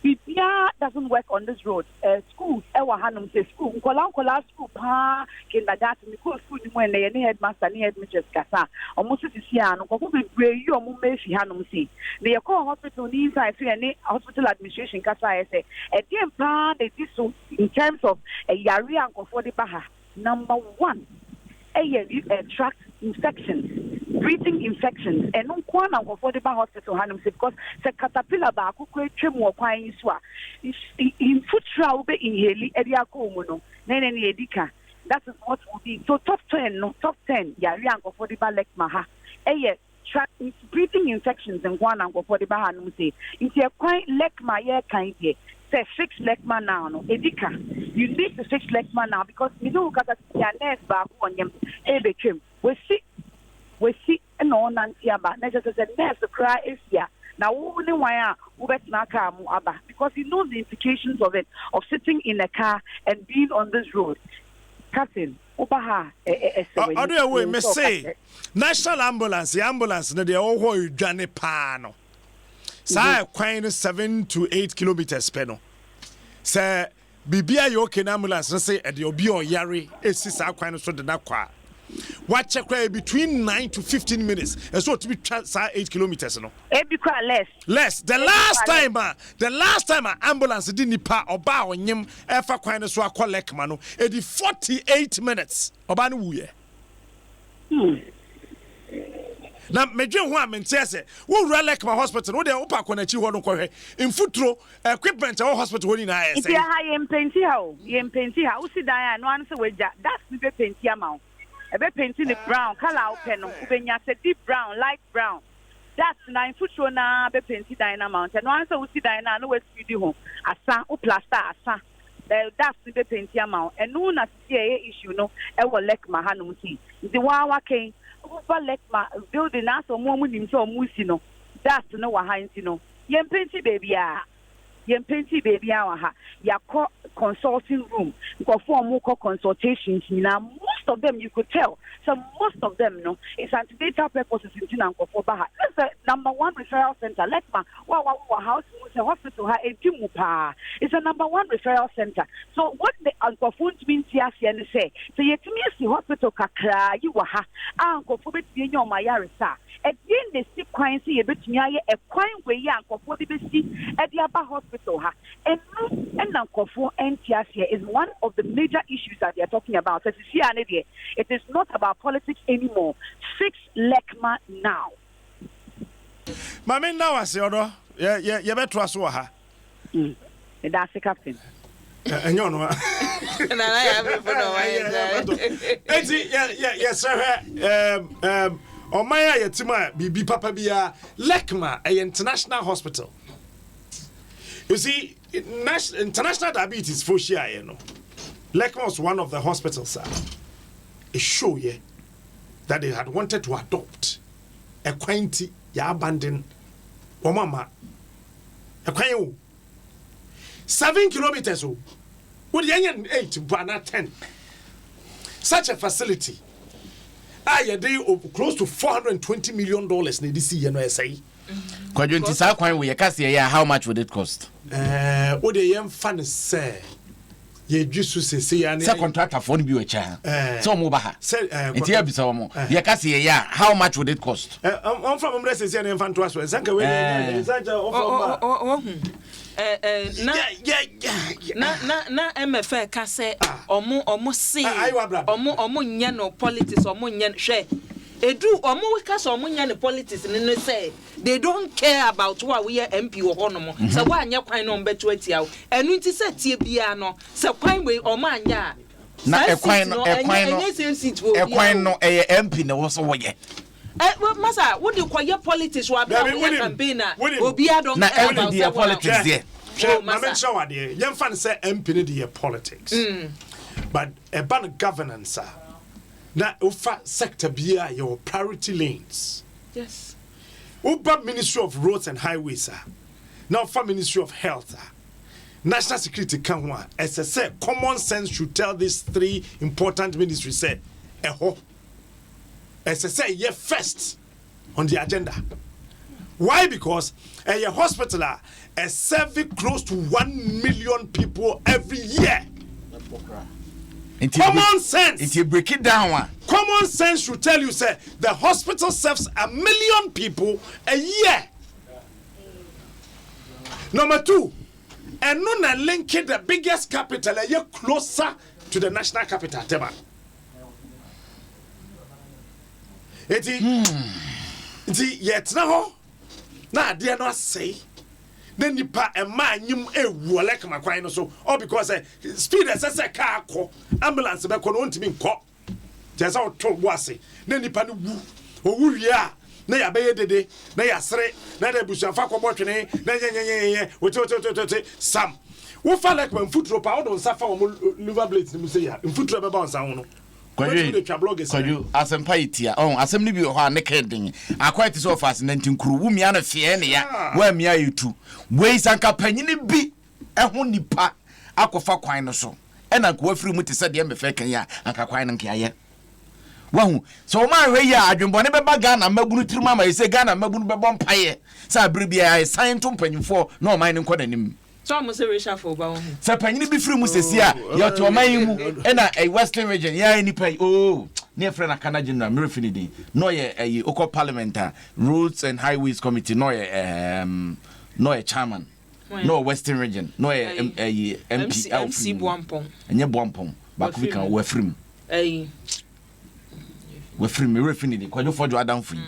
Biribiara doesn't work on this road. Eh, schools ɛwɔ hanom sɛ school, nkɔlaa nkɔlaa school paa, kindergarten. Mekɔɔ school no mu ɛnnɛ, yɛne headmaster ne headmistress kasa a, wɔn se sisi ara no, nkurɔfo bebree yi wɔn mma afi hanom sei. Na yɛkɔɔ hospital no inside so yɛne hospital administration kasaeɛ sɛ, ɛdeɛn paa na ɛdi so in terms of yareɛ a nkurɔfoɔ de ba ha. Number one ɛyɛ tract infections, breathing infections, ɛno nko ara na nkurɔfoɔ de ba hospital hanom sɛ because sɛ caterpillar baako koraa twam wɔ kwan yi so a, mfuturo a wobɛ inhale de akɔ wo mu no, na ɛnɛ no yɛdi ka. That is what will be. So top 10 no, top 10 yareɛ a nkurɔfoɔ de ba LEKMA ha ɛyɛ Tra breathing infections nko ara na nkurɔfoɔ de ba hanom sei. Nti ɛkwan LEKMA yɛreka yi deɛ, sɛ fix LEKMA now no, ɛdi ka. You need to fix LEKMA now because me ne wo kasa sisi a nurse baako wɔ nyɛm ɛrebɛtwam. Wasi, wasi na ɔrenante aba. Na kyerɛ sɛ sɛ nurse koraa asi a, na wo ne hwan a wobɛtena car mu aba because he knows the implications of it, of sitting in a car and being on this road. Captain, woba ha a, ɛsɛ w'ani. Ɔdo ɛwɔ yi, me se National ambulance, yɛ ambulance no deɛ ɛwɔ hɔ redwane paa no, saa ɛkwan no 7 to 8 kilometres pɛ no, sɛ biribi ayɛ okay na ambulance no sɛ ɛde obi a ɔyare esi saa kwan no so de no akɔ a, wakyɛ koraa between 9 to 15 minutes ɛsɛ ɔtumi twa saa 8 kilometres no. Ebi koraa less. Less. The Ebi last koraa less. time a the last time a ambulance de nipa ɔbaa a ɔnyem ɛfa kwan no so akɔ Lekma no, edi 48 minutes, ɔbaa no wuyɛ. Na medwen ho a mente sɛ wowura Lekma Hospital no, wodeɛ wopɛ akɔ n'akyi hɔ no kɔhwɛ mfuturo, equipment a ɛwɔ hospital hɔ nyinaa yɛ Nti sɛn. ɛha yɛmpenti ha o, yɛmpenti ha. Wosi dan a, ɛno ara ne sɛ wagya dust no bɛpenti ama wo. Ɛbɛpenti no brown, colour a wopɛ no wobɛnya, sɛ deep brown, light brown. Dust na mfuturo no ara bɛpenti dan no ama wo. Nti ɛno ara ne sɛ wosi dan no a na woasiridi ho asa, wo plaster asa. Dust no bɛpenti ama wo. Ɛno na sisi a ɛyɛ issue no ɛwɔ Lekma hanom sei. Nti wo ara waka yi, woba Lekma building na asɛ ɔmo a ɔmo nim sɛ ɔmo si no, dust no wɔ ha nti no, yɛmpenti baabiara. Yɛmpenti baabiara wɔ ha. Yɛakɔ consulting room, nkurɔfoɔ a wɔkɔ consultations nyinaa, most of them you could tell sɛ most of them no is antenatal purposes nti na nkurɔfoɔ ba ha. This is the number one referral center. Lekma, wo a wawo wɔ ha, wotumi hu sɛ hospital ha ɛdi mu paa. It's the number one referral center. So what the nkurɔfoɔ ntumi nte aseɛ ne sɛ, sɛ yɛtumi asi hospital kakraa yi wɔ ha a nkurɔfoɔ bɛtumi anya wɔn ayaresa a, ɛdeɛn na ɛsi kwan sɛ yɛbɛtumi ayɛ ɛkwan wei a nkurɔfoɔ de bɛsi de aba hospital ha? Ɛno na nkurɔfoɔ nte aseɛ is one of the major issues that they are talking about. Sɛ sisi a ne deɛ, it is not about politics anymore. Fix LEKMA now. Maame, nna wase ɔdɔ, yɛbɛtoa so wɔ ha. Meda ase, Captain. Ɛnyɛ ɔno a. Nana yɛ abɛfo na ɔwayɛ saa. Eti yɛsrɛ, hwɛ, ɔman a yɛte mu a biribi papa biara, Lekma ɛyɛ international hospital. You see, international diabetes fo hyiaeɛ no, Lekma was one of the hospitals a ɛshow yɛ that they had wanted to adopt. Ɛkwan nti yɛ abandon wɔn ama ɛkwan o, 7 kilometres o, wode yɛnyɛ 8 mpo anaa 10. Such a facility a yɛde close to $420 million na ɛde si yɛ no ɛsɛe. Kwadwo, nti saa kwan wo yɛka sɛ yɛyɛ a, how much would it cost? Wode yɛmfa no sɛ yɛdwi so sese ya ne sɛ contractorfoɔ no bi wɔ akyi ha sɛ ɔmo ba ha sɛ nti yɛbisa wɔn, yɛka sɛ yɛyɛ a, how much would it cost? Ɔmfa mo mmerɛ sese ne yɛmfa ntoa so ɛsɛ nka wei ɛsɛ nka ɔmfa mma. Wahu na na MFA ka sɛ ɔmo se ɔmo nyɛ no politics, ɔmo nyɛ no. Hwɛ, edu ɔmo ka sɛ ɔmo nyɛ no politics ne sɛ they don't care about wo a woyɛ MP wɔ hɔnom sɛ woanyɛ kwan na ɔmo bɛto atia wo. Ɛno nti sɛ tie biara no sɛ kwan wei ɔmo anyɛ a na ɛkwan no, ɛkwan no, ɛnyɛ same seat wɔ obiara. Ɛkwan no ɛyɛ MP na ɛwɔ so wɔyɛ. Ɛ masa, wode kɔyɛ politics wɔ abira woyɛ campaign a obiara don't na care about MP deɛ sɛ politics deɛ. Hwɛ, maame, nkyerɛ wo adeɛ. Yɛmfa no sɛ MP no de yɛ politics, but ɛba no governance a, na wofa sector biara, yɛwɔ priority lanes. Woba Ministry of Roads and Highways a, na wofa Ministry of Health a, national security ka ho a, ɛsɛ sɛ common sense should tell these three important ministries sɛ ɛhɔ ɛsɛ sɛ ɛyɛ first on the agenda. Why? Because ɛyɛ hospital a ɛserve close to 1 million people every year. Nti Common sense. Nti break it down a. Common sense should tell you say the hospital serves a million people a year. Number two, ɛno na link the biggest capital ɛyɛ closer to the national capital, Tema. Eti nti yɛtena hɔ na adeɛ no asɛe na nipa mmaa anyim ewu ɔlɛkama kwan no so, all because speed ɛsɛ sɛ kaa kɔ, ambulance bɛkɔ no, ɔntumi nkɔ kyerɛ sɛ ɔto bo ase na nipa no wu. Owu wie a, na yɛabɛyɛ dede na yɛasere na de abusuafo akɔbɔ twene na nyɛnyɛnyɛnyɛ wote wote wote wote sam. Wofa Lɛkma mfuturo pa, wode nsa fa wɔn liver blades no mu sɛ ya mfuturo bɛba wo nsa ho no. Wobɛtumi de twa bloggers. Kwadwo, asɛmpa yi tia ɔn asɛm no bi wɔ hɔ a ne kɛ den akɔyɛ te sɛ ɔfa ase nanti nkuro wo mia no feɛ ne ya woamia yɛ tu wei sanka panyini bi ɛho nipa akɔfa kwan no so ɛna nka wafiri mu te sɛ deɛ mbɛfɛ kan yi a, anka kwan no nkeayɛ. Wahu sɛ wɔn ahwɛ yi a, adwembɔne bɛba Ghana mmabunu tirim ama yɛ sɛ Ghana mmabunu bɛbɔ mpaeɛ sɛ abere biara yɛsan nto mpanyinfoɔ na ɔman no nkɔ n'anim. Sɛ ɔmo sɛ reshuffle ba, wɔn ho. Sɛ panyini bi firi mu sɛsi a, yɛte ɔman yi mu ɛna ɛyi Western Region yɛn nipa yi oo ne yɛfrɛ no Akana General, mmerɛ ne din na ɔyɛ ɛyi okɔ parliament a, Roads and Highways Committee na ɔyɛ na ɔyɛ chairman na ɔwɔ Western Region na ɔyɛ ɛyi MP a MC ofiri mu. Boampɔn. Ɛnyɛ Boampɔn, baako bi kan wafiri mu. Ɛyi. Wafiri mu, mmerɛ fi ne din, Kwadwo Fɔdwo adamfo yi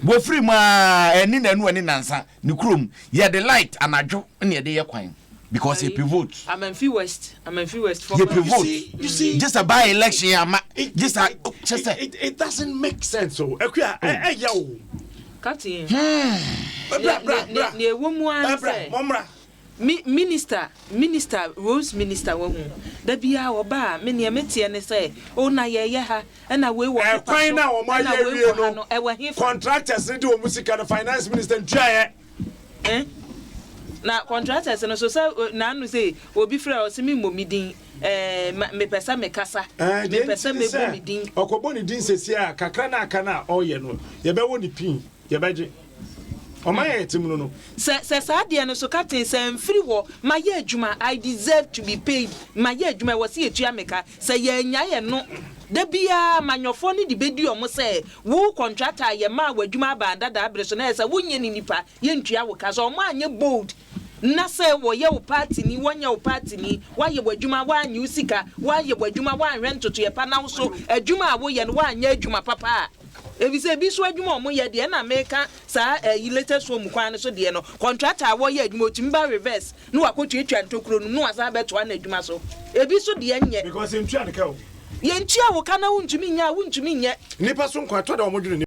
wafiri mu a, ɛni n'anu ɛni nansa ne kurom yɛde light anadwo ɛna yɛde yɛ kwan because yɛ vote. Amenfi West, Amenfi West. Yɛ pe vote. You see, just a by election ama just a kyɛ sɛ. It doesn't make sense o. Ekuya ɛ ɛ yɛ o. Captain. Bra, bra, bra. Nea ɛwɔ mu ara Bra. sɛ Mɔmra. Mi minister minister roads minister, wahu da biara ɔba a, me nea meteɛ ne sɛ o na yɛyɛ ha ɛna wei wɔ paper Ɛkwan so na wɔn ɛna ayɛ wei wie wɔ ha no no, ɛwɔ he fa? Contractors ne de wɔn sika no, finance minister ntua yɛ. Eh? Na contractors no so sɛ n'ano sɛ obi frɛ ɔsɛ mi mmɔ mi din, mepɛ sɛ mekasa, Ɛɛ deɛ mepɛ sɛ nti ne mebɔ mi sɛ din. Ɔkɔbɔ ne din sɛsi a, kakra na aka na ɔyɛ no, yɛbɛwɔ ne pin, yɛbɛgye ɔman yɛ yɛte mu no. Sɛ saa deɛ no so, captain, sɛ mfiri hɔ ma yɛ adwuma, I deserve to be paid. Ma yɛ adwuma, ɛwɔ sɛ yɛtua me ka. Sɛ yɛanya yɛ no da biara manyɔfoɔ no de bɛdi ɔmo sɛ wo contractor a yɛmaa w'adwuma aba dadaa bere so na yɛ sɛ wonyɛ ne nipa, yɛntua wo ka. Sɛ ɔmo anyɛ bold na sɛ wɔyɛ wo party ni, wɔnyɛ wo party ni, woayɛ w'adwuma, woanyɛ wo sika, woayɛ w'adwuma, woanhwɛ ntotoeɛ pa na wo so adwuma a woyɛ no, woanyɛ adwuma papa a, efisɛ ebi so adwuma a ɔmo yɛ deɛ, ɛna meka saa ɛyi latest home kwan no so deɛ no, contractor a wɔyɛ adwuma, otumi ba reverse na wakɔtuatua ntokuro no mu na wasan bɛtoa n'adwuma so. Ebi so deɛ nyɛ. Because ntua ne ka o. Yɛntua wo ka na wontumi nyɛ a, wontumi nyɛ. Nipa so nkwa ɛtɔ da wɔn dwene.